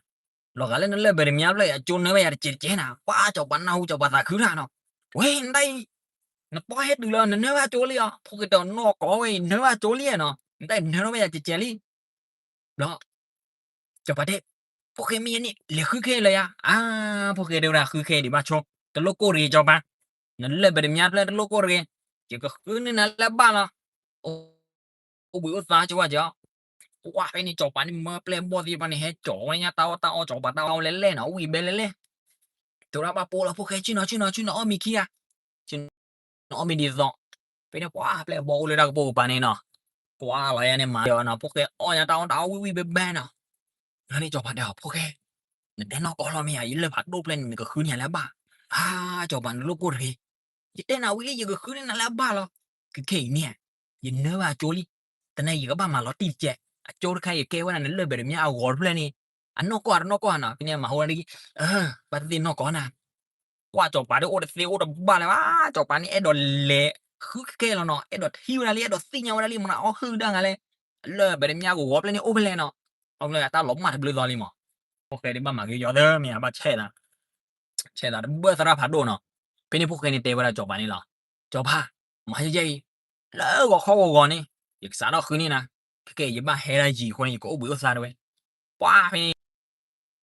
လီၤဂာ်လၢနလၢၢ်ဘဲတမါဖျၢၣ်အံၤ အကၠိနၢဘၣ်ယၤတစဲးတကဲနၤ, ပှၤ စီၤပၤနၢ်ဟူ စီၤပၤသးခုတၢ်နီၤ, ဝဲ နတၢ်အံၤ နပီၢ်ဟဲတုၤလၢနနၢဘၣ်ကၠိလံဧါ. ဖိၣ်ဃဲတဲအီၤ နီၢ်ကီၢ်ဝဲအံၤ နၢဘၣ်ကၠိလံဧါနီၤ, နတၢ်အံၤနၢထီၣ်ဘၣ်ယၤတစဲးလံ ဘျီ စီၤပၤတဲ, ဖိၣ်ဃဲမ့ၢ်ယဲန့ၣ် လဲၤဃုခဲလၢာ်ယၤ, အါ ဖိၣ်ဃဲတဲဝဲဒၣ် ဃုခဲဒံးဘၣ်ဆိ, တလိၣ်ကိၢ်တဂ့ၤစီၤပၤ, နလၢၢ်ဘဲတမါဖျၢၣ်တလိၣ်ကိၢ်တဂ့ၤ, ယကဃုန့ၢ်နၤလၢဘၣ်လီၤ. အိၣ်ဘှံးအိၣ်သါကၠိဝဲကၠီ, ပှၤဖဲန့ၣ် စီၤပၤန့ၣ်မၢပျဲၢ်ဘီၣ်သ့ၣ်တဖၣ်န့ၣ် ဟဲကၠီဝဲညါတၢ်အီၣ်တၢ်အီ စီၤပၤတၢ်အီၣ်လဲၣ်လဲၣ်နီၤ, ဝံၣ်ဘဲလဲၣ်လဲၣ်, တဲဝဲဒၣ်ဘၣ်ပိာ်လီၤ ဖိၣ်ဃဲ ဆ့ၣ်နီၤ ဆ့ၣ်နီၤ ဆ့ၣ်နီၤအီၣ်မ့ၤခံဂၤ, ဆ့ၣ်နီၤအီၣ်မ့ၤဒ်သိး, ဖဲန့ၣ်ပှၤပျဲၢ်ဘီၣ်အိၣ်လၢတၢ်ကပိာ်ကပၤန့ၣ်နီၤ, ကွၢ်လီၤယၤန့ၣ်မၤဒီးနီၤ ဖိၣ်ဃဲအီၣ်ညါတၢ်အီၣ်တၢ်အီဝံၣ်ဝံၣ်ဘဲဘဲနီၤ, လီၤန့ၣ်စီၤပၤတဲအီၤ ဖိၣ်ဃဲ, နတဲနီၢ်ကီၢ်လီၤမ့ၢ်ဧါ, ယလၢၢ်ဖးဒိၣ်ဖျၢၣ်န့ၣ် နကဃုန့ၢ်ယၤလၢဘၣ်, အါ စီၤပၤနလိၣ်ကိၢ်တဂ့ၤ, ယတဲနၤဝံၤလံ ယကဃုန့ၢ်နၤလၢအဘၣ်လီၤ. ခဲခဲအံၤန့ၣ် ယနၢဘၣ်အကၠိလံ. တနံၤယကဘၣ်မၤလီၤတံၢ်တကဲး, အကၠိတခါယကဲဝဲဒၣ်နလၢၢ်ပတ္တမြားအဂီၤတဖျၢၣ်န့ၣ်, အနီၢ်ကီၢ်အတနီၢ်ကီၢ်နီၤ, ဖဲန့ၣ်မၤဟိဝဲဒၣ်ဒ်အံၤ, ဘၣ်သ့ၣ်သ့ၣ်နီၢ်ကီၢ်နၤ ကွၢ်စီၤပၤဒီးအိၣ်တသ့အိၣ်တဘၣ်လၢၤဘၣ်, စီၤပၤန့ၣ်အဲၣ်ဒိးလဲၤဃုခဲခဲလီၤနီၤ, အဲၣ်ဒိးထံၣ်ဝဲဒၣ်လံ, အဲၣ်ဒိးသ့ၣ်ညါဝဲဒၣ်လံ မနုၤအီၣ်ဟုၣ်ဒၣ်ဂၤလဲၣ်, လၢၢ်ပတ္တမြားကဝီၤဖျၢၣ်န့ၣ်အိၣ်ဖဲလဲၣ်နီၤ, အတၢ်လီၤမၢ်တဘျုးသီလံမး, ဖိၣ်ဃဲဒ်ဘၣ်မၤဂ့ၤယီၤသၢမ့ၢ်ဧါ, ဘၣ်ဆဲးသး, ဆဲးသးတဘၣ်သရၣ်ဖးဒိၣ်နီၤ, ဖဲန့ၣ်ဖိၣ်ဃဲန့ၣ်တဲဝဲဒၣ်စီၤပၤန့ၣ်လီၤ, စီၤပၤ, မၤယဲယဲအံၤ, လၢဂီၤခီဂီၤဂီၤန့ၣ်, ယကစးထီၣ်ဃုန့ၢ်နၤ, ခဲကဲယဘၣ်ဟဲဒၣ်ယံၤအဃိန့ၣ် ယကအိၣ်ဘှံးအိၣ်သါတဝဲ, ပှၢ်ဖဲန့ၣ်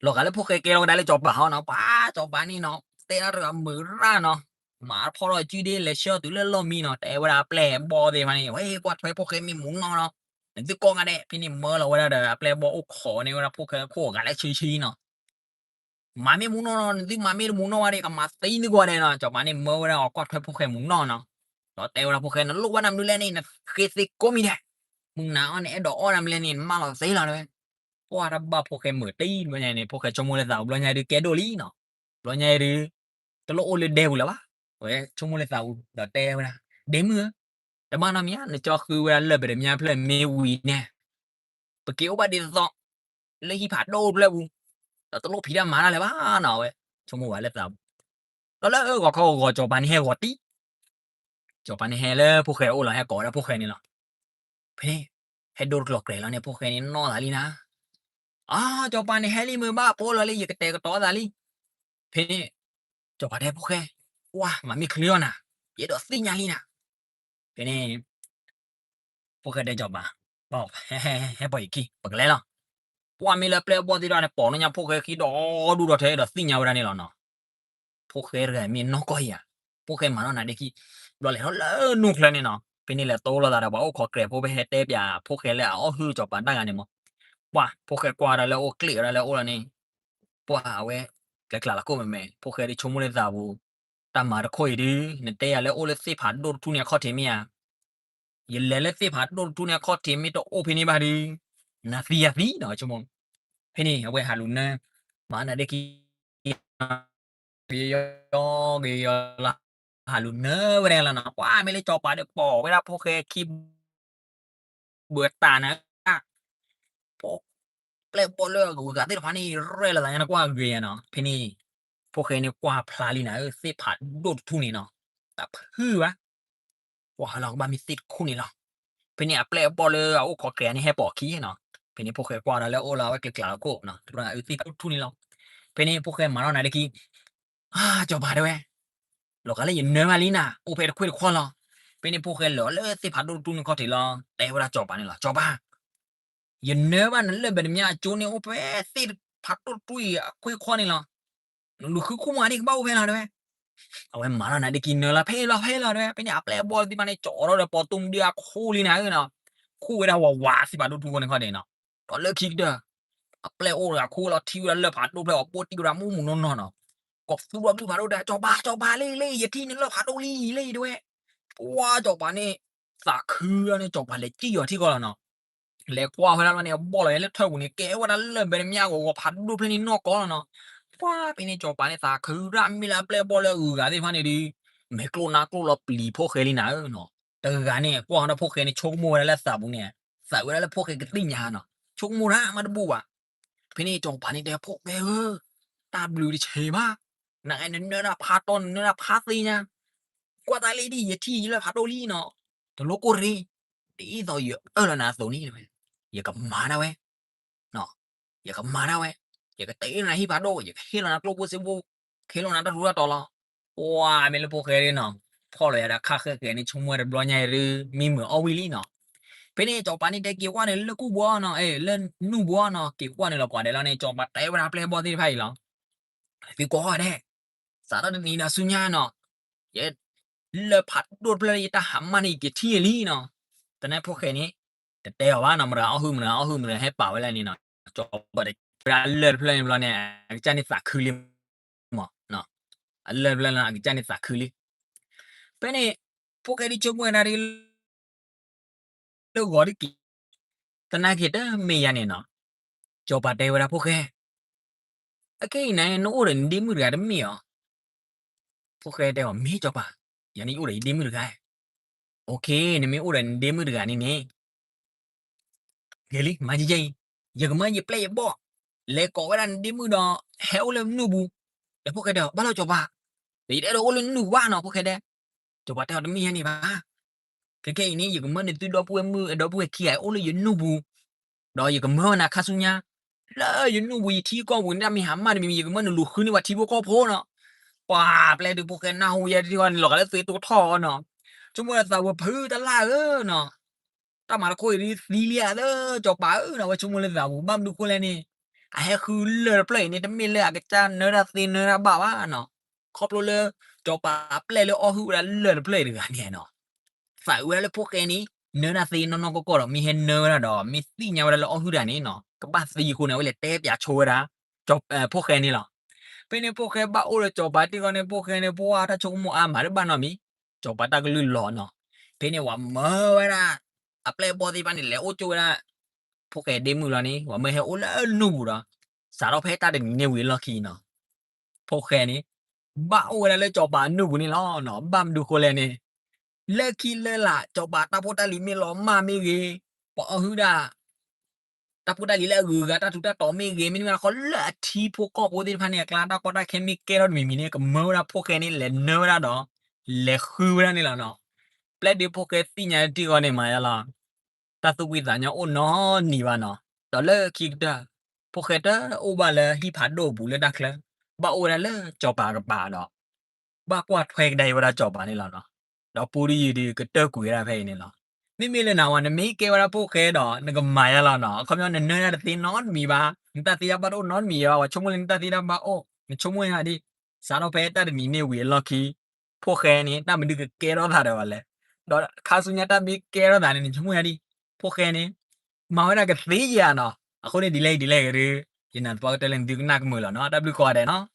လီၤဂာ်လၢဖိၣ်ဃဲကဲလီၤဝဲဒၣ်လၢစီၤပၤဟီနီၤ, ပှၢ်စီၤပၤန့ၣ်နီၤ, တဲဒၣ်တဂၤမုာ်ရၣ်နီၤ, မၤဖီၣ်ထီၣ်စုဒ့လဲၤဆှၢတုၤလၢလီၢ်မံနီၤ, တဲဝဲဒၣ်အပျဲၢ်အဘီၣ်သ့ၣ်တဖၣ်န့ၣ်, ဝဲကွၢ်ထွဲဖိၣ်ဃဲမ့ၢ်မူနီၢ်နီၤ, နသုကိးဂၤဒဲး, ဖဲန့ၣ်မၢလီၤဝဲဒၣ်ဒီးအပျဲၢ်အဘီၣ်အိၣ်ခိးန့ၢ်ဝဲဒၣ်ဖိၣ်ဃဲခိၣ်ဂၤလၢဆံဆံနီၤ မၤမ့ၢ်မူနီၢ်နီၤ, နသုမၤမ့ၢ်တမူနီၢ်ဘၣ်ဒီး ကမၤသံသုကိးဂၤဒဲးနီၤ, စီၤပၤန့ၣ်မၢဝဲဒၣ်အီၤကွၢ်ထွဲဖိၣ်ဃဲမူနီၢ်နီၤ, ဒီးတဲဝဲဒၣ်ဖိၣ်ဃဲ နလိၣ်ဘၣ်နမနုၤလဲၣ်န့ၣ် နဃ့သ့ကိးမံၤဒဲး, မုၢ်နၤအီၤန့ၣ် အဲၣ်ဒိးအီၣ်နမနုၤလဲၣ်န့ၣ် နမၢလီၤသ့လီၤတဝဲ, ပှၢ်တၢ်ဘၣ်ဖိၣ်ဃဲမုာ်တံၢ်ဘျီညါန့ၣ် ဖိၣ်ဃဲဆိကမိၣ်လၢသးပူၤဘျီညါဒုးကဲဒိၣ်လံနီၤ, ဘျီညါဒုး တလိၣ်အိၣ်လၢဒဲပူၤလၢၤဘၣ်, ဝဲဆိကမိၣ်လၢသးပူၤ ဒီးတဲဝဲဒၣ်, ဒဲမုၣ်ဧၢ, တဘၣ်နီတမံၤဧါ, နကၠီဃုဝဲဒၣ်လၢၢ်ပတ္တမြားဖျၢၣ်မ့ၢ်ဝံၤန့ၣ် ပက့ၤအိၣ်ဘၣ်ဒ်သိး လၢဟံၣ်ဖးဒိၣ်တဖျၢၣ်ပူၤ, ဒီးတလိၣ်ဖံးတၢ်မၤတၢ်လၢၤဘၣ်နီၤ, အဝဲဆိကမိၣ်ဝဲလၢသးပူၤ, ဒီးလၢဂီၤခီဂီၤ စီၤပၤန့ၣ်ဟဲဂီၤတံၢ်, စီၤပၤန့ၣ်ဟဲလၢဖိၣ်ဃဲအအိၣ်လီၤ, ဟဲကိးဝဲဒၣ်ဖိၣ်ဃဲန့ၣ်လီၤ, ဖဲန့ၣ် ဟဲဒိတကျိၤကျဲၤလီၤန့ၣ် ဖိၣ်ဃဲန့ၣ်နီၢ်သးလံနၤ, အါ စီၤပၤန့ၣ်ဟဲလံမုာ်ဘၣ် ပိာ်လီၤလံ ယကတဲာ်ကတီၤသးလံ, ဖဲန့ၣ် စီၤပၤတဲဖိၣ်ဃဲ, ကွၢ်မၤမ့ၢ်ချုးအီၤနၤ, ယအဲၣ်ဒိးသ့ၣ်ညါလံနၤ, ဖဲန့ၣ် ဖိၣ်ဃဲတဲစီၤပၤ, ဟဲပိာ်ယခံ ပကလဲၤလီၤ, ကွၢ်မ့ၢ်လၢပျဲၢ်အဘီၣ်သ့ၣ်တဖၣ်န့ၣ် ပိာ်နီၢ်ညါဖိၣ်ဃဲခံဒီဒူၣ်ဒီထၢ အဲၣ်ဒိးသ့ၣ်ညါဝဲဒၣ်န့ၣ်လီၤနီၤ, ဖိၣ်ဃဲတဂၤမ့ၢ်နီၢ်ကီၢ်ဧါ, ဖိၣ်ဃဲမၤထီၣ်နၤဒ့ခံ, ဘျီလဲၤထီၣ်လၢနူၢ်ချၢန့ၣ်နီၤ, ဖဲန့ၣ်လဲၤတိလိာ်သးဒီးပှၤအိၣ်ခိးကျဲးဖိ ဖဲဟဲတဲပၠးဖိၣ်ဃဲလၢအအီၣ်ဟုၣ်စီၤပၤတၢ်ဂၤန့ၣ်မး, ပှၢ် ဖိၣ်ဃဲကွၢ်ဝဲဒၣ်လၢအအိၣ်ကျ့ၣ်ဝဲဒၣ်လၢအအိၣ်လီၤန့ၣ်, ပှၢ်အဝဲ ကျဲကျးလီၤခိၣ်မဲာ်မဲာ် ဖိၣ်ဃဲဒုးဆိကမိၣ်လၢသးပူၤ, တၢ်မၤတခိၣ်အံၤဒုး နတဲယၤလၢအိၣ်လၢသ့ၣ်ဖးဒိၣ်တထူၣ်န့ၣ်အခီၣ်ထံးမ့ၢ်ဧါ, ယလဲၤလၢသ့ၣ်ဖးဒိၣ်တထူၣ်န့ၣ်အခီၣ်ထံး မ့ၢ်တအိၣ်ဖဲန့ၣ်ဘၣ်ဒုး နသံယၤသံနီၤ, ဆိကမိၣ်, ဖဲန့ၣ် အဝဲဟးလူၤနၢ မၤနၤဒ့ခံ ဂ့ၤယီၤဂ့ၤယီၤလီၤ, ဟးလူၤနၢဝဲဒၣ်လီၤနီၤ, ပှၢ်မ့ၢ်လၢစီၤပၤဒီးပိာ်ဝဲဒၣ်ဖိၣ်ဃဲခံ ဘၢတၢ်နၤ, ပျဲၢ်ဘီၣ်လၢအဂၤသ့ၣ်တဖၣ်န့ၣ် ရဲၣ်လီၤသးညါနကွၢ်ဂ့ၤယၤနီၤ, ဖဲန့ၣ် ဖိၣ်ဃဲန့ၣ်ကွၢ်ဖျါလံနၤဧၢ သ့ၣ်ဖးဒိၣ်တထူၣ်န့ၣ်နီၤ, တဖုဘၣ် ကွၢ်လီၤကဘၣ်မ့ၢ်သ့ၣ်တထူၣ်န့ၣ်လီၤ, ဖဲန့ၣ်အပျဲၢ်အဘီၣ်လၢအအိၣ်ခိးကျဲးန့ၣ် ဟဲပိာ်ခံနီၤ, ဖဲန့ၣ်ဖိၣ်ဃဲကွၢ်ဒီးလၢအအိၣ်လၢအဝဲကျဲကျးလီၤခိၣ်နီၤ, သ့ၣ်ဖးဒိၣ်တထူၣ်န့ၣ်လီၤ, ဖဲန့ၣ်ဖိၣ်ဃဲမၤထီၣ်နၤဒ့ခံ အါ စီၤပၤတဲဝဲ, လီၤဂာ်လၢယနၢဘၣ်လံနၤ အိၣ်ဖဲတခွ့ၣ်တခီလီၤ, ဖဲန့ၣ်ဖိၣ်ဃဲလၢာ်လၢသ့ၣ်ဖးဒိၣ်တထူၣ်န့ၣ်ခီၣ်ထံးလီၤ, တဲဝဲဒၣ်စီၤပၤန့ၣ်လီၤ, စီၤပၤ ယနၢဘၣ်နလၢၢ်ပတ္တမြားအကၠိန့ၣ် အိၣ်ဖဲသ့ၣ်ဖးဒိၣ်တထူၣ်အံၤအခွ့ၣ်တခီန့ၣ်လီၤ, နလူၤဃုခူၣ်မးဒံးကဘၣ်အိၣ်ဖဲလီၤတဲဝဲ, အဝဲမၤထီၣ်နၤဒ့ခံနၢလီၤဖဲလီၤဖဲလီၤတဲဝဲ, ဖဲန့ၣ်အပျဲၢ်အဘီၣ်သ့ၣ်တဖၣ်န့ၣ် ကၠီထီၣ်ဒီးပိာ်တူၢ်မုၢ်ဒုးအခူၣ်လံနၤဧၢနီၤ, ခူၣ်ဝဲဒၣ်ဝးဝးသ့ၣ်ဖးဒိၣ်တထူၣ်ဃီန့ၣ်ခီၣ်ထံးနီၤ, ဒီးလၢခံကတၢၢ် အပျဲၢ်အိၣ်တဂၤခူၣ်လီၤထံၣ်ဝဲဒၣ်လၢၢ်ဖးဒိၣ်ဖျၢၣ်အဘိၣ်တံၢ်ဝဲဒၣ်မူးမူးနီၢ်နီၢ်နီၤ, ကိးသူဒီးဘျုးဖးဒိၣ်တဲ စီၤပၤ စီၤပၤလံလံ ယထံၣ်နလၢၢ်ဖးဒိၣ်လံလံတဲဝဲ, ပှၢ်စီၤပၤန့ၣ် သးခုန့ၣ် စီၤပၤလဲၤစံၣ်ယီၤထံကီၢ်လီၤနီၤ, လဲၤကွၢ်ဝဲဒၣ်လီၤန့ၣ် အဘီၣ်လီၤလၢထၢၣ်ပူၤန့ၣ် ကဲဝဲဒၣ်လၢၢ်ပတ္တမြားကဝီၤဖးဒိၣ်ဖျၢၣ်န့ၣ်နီၢ်ကီၢ်လီၤနီၤ, ပှၢ်ဖဲန့ၣ်စီၤပၤန့ၣ်သးခုရၣ်မ့ၢ်လၢအပျဲၢ်အဘီၣ်လၢအဂၤသ့ၣ်တဖၣ်န့ၣ်ဒုး မဲာ်ကျိၣ်နါကျိၣ်လီၤပျံၤဖိၣ်ဃဲလံနၤဧၢနီၤ, တဂၤန့ၣ် ကွၢ်ဒီးဖိၣ်ဃဲန့ၣ်ဆိကမိၣ်ဝဲဒၣ်လၢသးပူၤန့ၣ် သးဝဲဒၣ်လၢဖိၣ်ဃဲကသ့ၣ်ညါနီၤ, ဆိကမိၣ်တၢ်မးတဘူၣ်ဘၣ်, ဖဲန့ၣ်စီၤပၤန့ၣ်တဲဖိၣ်ဃဲဧၢ, တၢ်ဘျုးတဆံးဘၣ်, နကဲနနၢတၢ်ဖးတီ နနၢတၢ်ဖးသ့ညါ, ကွၢ်တၢ်လံဒ်ယထံၣ်ယလၢၢ်ဖးဒိၣ်လံနီၤ, တလိၣ်ကိၢ်ရ့, ဒ်သိးယအၢၣ်လီၤနၤအသိးန့ၣ်, ယကမၤဒၣ်ဝဲ ယကမၤဒၣ်ဝဲ, ယကတ့လီၤနၤဟံၣ်ဖးဒိၣ်, ယကဟ့ၣ်လီၤနၤကျိၣ်ဖိစ့ဖိ, ဟ့ၣ်လီၤနၤတၢ်ထူးတၢ်တီၤလီၤ, ပှၢ်မ့ၢ်လၢဖိၣ်ဃဲဒၣ်နီၤ, ဖီၣ်လီၤယၤဒီးခါဃဲဃဲန့ၣ် ဆိကမိၣ်ဝဲတဘျီညါအံၤဒုး မံမုာ်အီၣ်ဝံၣ်လံနီၤ, ဖဲန့ၣ်စီၤပၤန့ၣ်တဲက့ၤကွၢ်န့ၣ်လၢကူၣ်ဘှီနီၤ, လၢနူၢ်ဘှီနီၤ, က့ၤကွၢ်န့ၣ်လီၤပှၤဒဲးလီၤန့ၣ် စီၤပၤတဲဝဲဒၣ်ပျဲၢ်ဘီၣ်သ့ၣ်တဖၣ်အံၤလီၤ သုကိးဂၤဒဲး, စးထီၣ်တနံၤဒီးဆူညါနီၤ, ယ လၢၢ်ဖးဒိၣ်တဖျၢၣ်လၢယတၢ်ဟးမၢ်န့ၣ် ယကထံၣ်လံနီၤ, တနၢ်ဖိၣ်ဃဲန့ၣ် တတဲအီၤဘၣ်နီၤ, မတၤအီၣ်ဟုၣ်မတၤအီၣ်ဟုၣ်မတၤဟဲပာ်ဝဲလၢန့ၣ်နီၤ, စီၤပၤတဲဝဲဒၣ်လၢၢ်တဖျၢၣ်န့ၣ်ဘျီန့ၣ် အကစၢ်န့ၣ်သးခုလံမး, အလၢၢ်တဖျၢၣ်လၢအကစၢ်န့ၣ်သးခုလံ, ဖဲန့ၣ် ဖိၣ်ဃဲဒ်ဆိကမိၣ်ဝဲဒၣ်ဒ် လၢဂီၤတက့ၢ်, သနာ်က့တမ့ၢ်ယၤန့ၣ်နီၤ, စီၤပၤတဲဝဲဒၣ်ဖိၣ်ဃဲ, အခဲအံၤန့ၣ် နအိၣ်ဒီးနဒ့မုၣ်တဂၤတမ့ၢ်ဧါ, ဖိၣ်ဃဲတဲအီၤ မ့ၢ်စီၤပၤ, ယၤန့ၣ်ယအိၣ်ဒီးယဒ့မုၣ်တဂၤ. နမ့ၢ်အိၣ်ဒီးနဒ့မုၣ်တဂၤန့ၣ်န့ၣ် ဂ့ၤလံ မၤယဲအံၤ, ယကမၢယပျဲၢ်ယဘီၣ် လဲၤကိးဝဲဒၣ်နဒ့မုၣ်ဒီး ဟဲအိၣ်လၢနူၢ်ပူၤ. ဒီးဖိၣ်ဃဲတဲအီၤ ဘၣ်လီၤစီၤပၤ, ဒီးယတအဲၣ်ဒိးအိၣ်လၢနူၢ်ပူၤဘၣ်နီၤ ဖိၣ်ဃဲတဲ. စီၤပၤတဲအီၤ တမ့ၢ်ယၤန့ၣ်ဘၣ်. ခဲခဲအံၤန့ၣ် ယကမၢနသုဒီပုၢ်ဝဲၢ်မုၣ် ဒီပုၢ်ဝဲၢ်ခံဂၤအိၣ်လၢယနူၢ်ပူၤ, ဒီးယကမၢနၤခါဆူညါ လၢယနူၢ်ပူၤ ယထံကီၢ်ပူၤန့ၣ် တၢ်မ့ၢ်ဟါမၢ်တမံၤမံၤ ယကမၢနလူၤဃုန့ၢ်ပှၤထံဖိကီၢ်ဖိနီၤ. ပှၤပျဲၢ်ဒုးဖိၣ်ဃဲနၢ်ဟူယဲတထံၣ်ဃီန့ၣ် လီၤဂာ်လၢသုးတိထီၣ်အီၤနီၤ. ဆိကမိၣ်လၢသးဝဲဖုတလၢ်ဧၢနီၤ တၢ်မၤတခီအံၤဒ်သံလံဧါသၢ စီၤပၤဧၢနီၤ ဝဲဆိကမိၣ်လၢသးပူၤ ဘၣ်မနုၤဃိလဲၣ်န့ၣ် အဟဲဃုလၢၢ်တဖျၢၣ်အံၤန့ၣ် တမ့ၢ်လၢအကစၢ်နၢတၢ်သ့နၢတၢ်ဘၣ်ဘၣ်နီၤ. ခီဖျိလၢ စီၤပၤပျဲၢ်လၢအီၣ်ဟုၣ်ဝဲဒၣ်လၢၢ်တဖျၢၣ်အံၤတဂၤန့ၣ်နီၤ သးအုးဝဲဒၣ်လၢဖိၣ်ဃဲန့ၣ် နၢတၢ်သ့နီၢ်နီၢ်ကီၢ်ကီၢ်ဒီး မ့ၢ်ဟဲနၢဝဲဒၣ်ဒီး မ့ၢ်သ့ၣ်ညါဝဲဒၣ်လၢအီၣ်ဟုၣ်တၢ်န့ၣ်နီၤ ကဘၣ်သံအဃိန့ၣ် အဝဲလဲၤတဲပၠးဆိဝဲဒၣ် ဖိၣ်ဃဲန့ၣ်လီၤ. ဖဲန့ၣ်ဖိၣ်ဃဲဘၣ်အိၣ်ဒီးစီၤပၤတံၢ်ဃီန့ၣ် ဖိၣ်ဃဲန့ၣ် ပှၢ်တၢ်ဆိကမိၣ်အါမးတဘၣ်နီတမံၤ စီၤပၤတၢ်ကလုၢ်လီၤနီၤ. ဖဲန့ၣ်ပှၤမၢဝဲဒၣ် အပျဲၢ်အဘီၣ်သ့ၣ်တဖၣ်န့ၣ် လဲၤအိၣ်ကၠိဝဲဒၣ် ဖိၣ်ဃဲဒ့မုၣ်လီၤန့ၣ် ပှၤမၢဟဲအိၣ်လၢနူၢ်ပူၤဒီး စးထီၣ်ဖဲတၢ်တနံၤန့ၣ်ဝံၤအလီၢ်ခံနီၤ ဖိၣ်ဃဲန့ၣ် ဘၣ်အိၣ်ဝဲဒၣ်လၢစီၤပၤအနူၢ်ပူၤန့ၣ်လီၤ. ဘၣ်မနုၤဃိလဲၣ်န့ၣ် လၢခံလၢလာ် စီၤပၤတၢ်ဖိတၢ်လံၤမ့ၢ်လီၤမၢ်မ့ၢ်ဂ့ၤ, ပှၤအီၣ်ဟုၣ်ဒၣ် တၢ်ဖိတၢ်လံၤလၢအဂုၤအဂၤ တၢ်ထူးတၢ်တီၤမ့ၢ်ဂ့ၤ, မ့တမ့ၢ်တခီလၢအထံဖိကီၢ်ဖိသ့ၣ်တဖၣ်န့ၣ် အကျါတၢ်ကီတၢ်ခဲမ့ၢ်ကဲထီၣ်တမံၤမံၤန့ၣ် ကမၢဝဲဒၣ်ဖိၣ်ဃဲန့ၣ် လဲၤနၢဝဲဒၣ်ဒီး လဲၤဃုဝဲဒၣ်န့ၣ်လီၤနီၤ. ပျဲၢ်ဒုးဖိၣ်ဃဲသ့ၣ်ညါတံၢ်ဃီန့ၣ်မးယလီၤ တၢ်သူၣ်ဖှံသးညီအိၣ်နီတနံၤဘၣ်နီၤ. ဒီးလၢခံကတၢၢ် ဖိၣ်ဃဲတအိၣ်ဘၣ်လၢဟံၣ်ဖးဒိၣ်အပူၤလၢတၢ်ချၢ, ဘၣ်အိၣ်ဝဲဒၣ်လၢစီၤပၤကပၤဒီး ဘၣ်ကွၢ်ထွဲကဒါအီၤဝဲဒၣ်စီၤပၤန့ၣ်လီၤနီၤ. ဒီးပူတယုၢ်ဒုးကတၢၢ်ကွံာ်ဝဲဒၣ်ဖဲအံၤန့ၣ်လီၤ. မ့မ့ၢ်လၢနၤဝဲ နမ့ၢ်ကဲဝဲဒၣ်ဖိၣ်ဃဲဒီး နကမၤယါလီၤနီၤ. အခီပညီနနၢတၢ်တသ့နီတမံၤဘၣ်, နတၢ်သ့တၢ်ဘၣ်တအိၣ်နီတမံၤဘၣ်, ပှၤဆိကမိၣ်လၢနတၢ်သ့တၢ်ဘၣ်အိၣ်, နဆိကမိၣ်ယါဒ် စးထီၣ်ဖဲတၢ်တနံၤန့ၣ်ဝံၤအလီၢ်ခံ ဖိၣ်ဃဲန့ၣ် တၢ်မနုၤကကဲထီၣ်သးဒီးဝဲလဲၣ်. ဒီးခါဆူညါတၢ်မ့ၢ်ကဲထီၣ်သးန့ၣ် နဆိကမိၣ်ယါဒ် ဖိၣ်ဃဲန့ၣ် မၤဝဲဒၣ်ကသ့ဧါနီၤ. အဃိန့ၣ်ဒ်လဲၣ်ဒ်လဲၣ်ဂ့ၤဒီး ယနာ်သပှၢ်ကတၢၢ်လၢနသုကနၣ်ကမုာ်လီၤနီၤ. တၢ်ဘျုးကိးဂၤဒဲးနီၤ.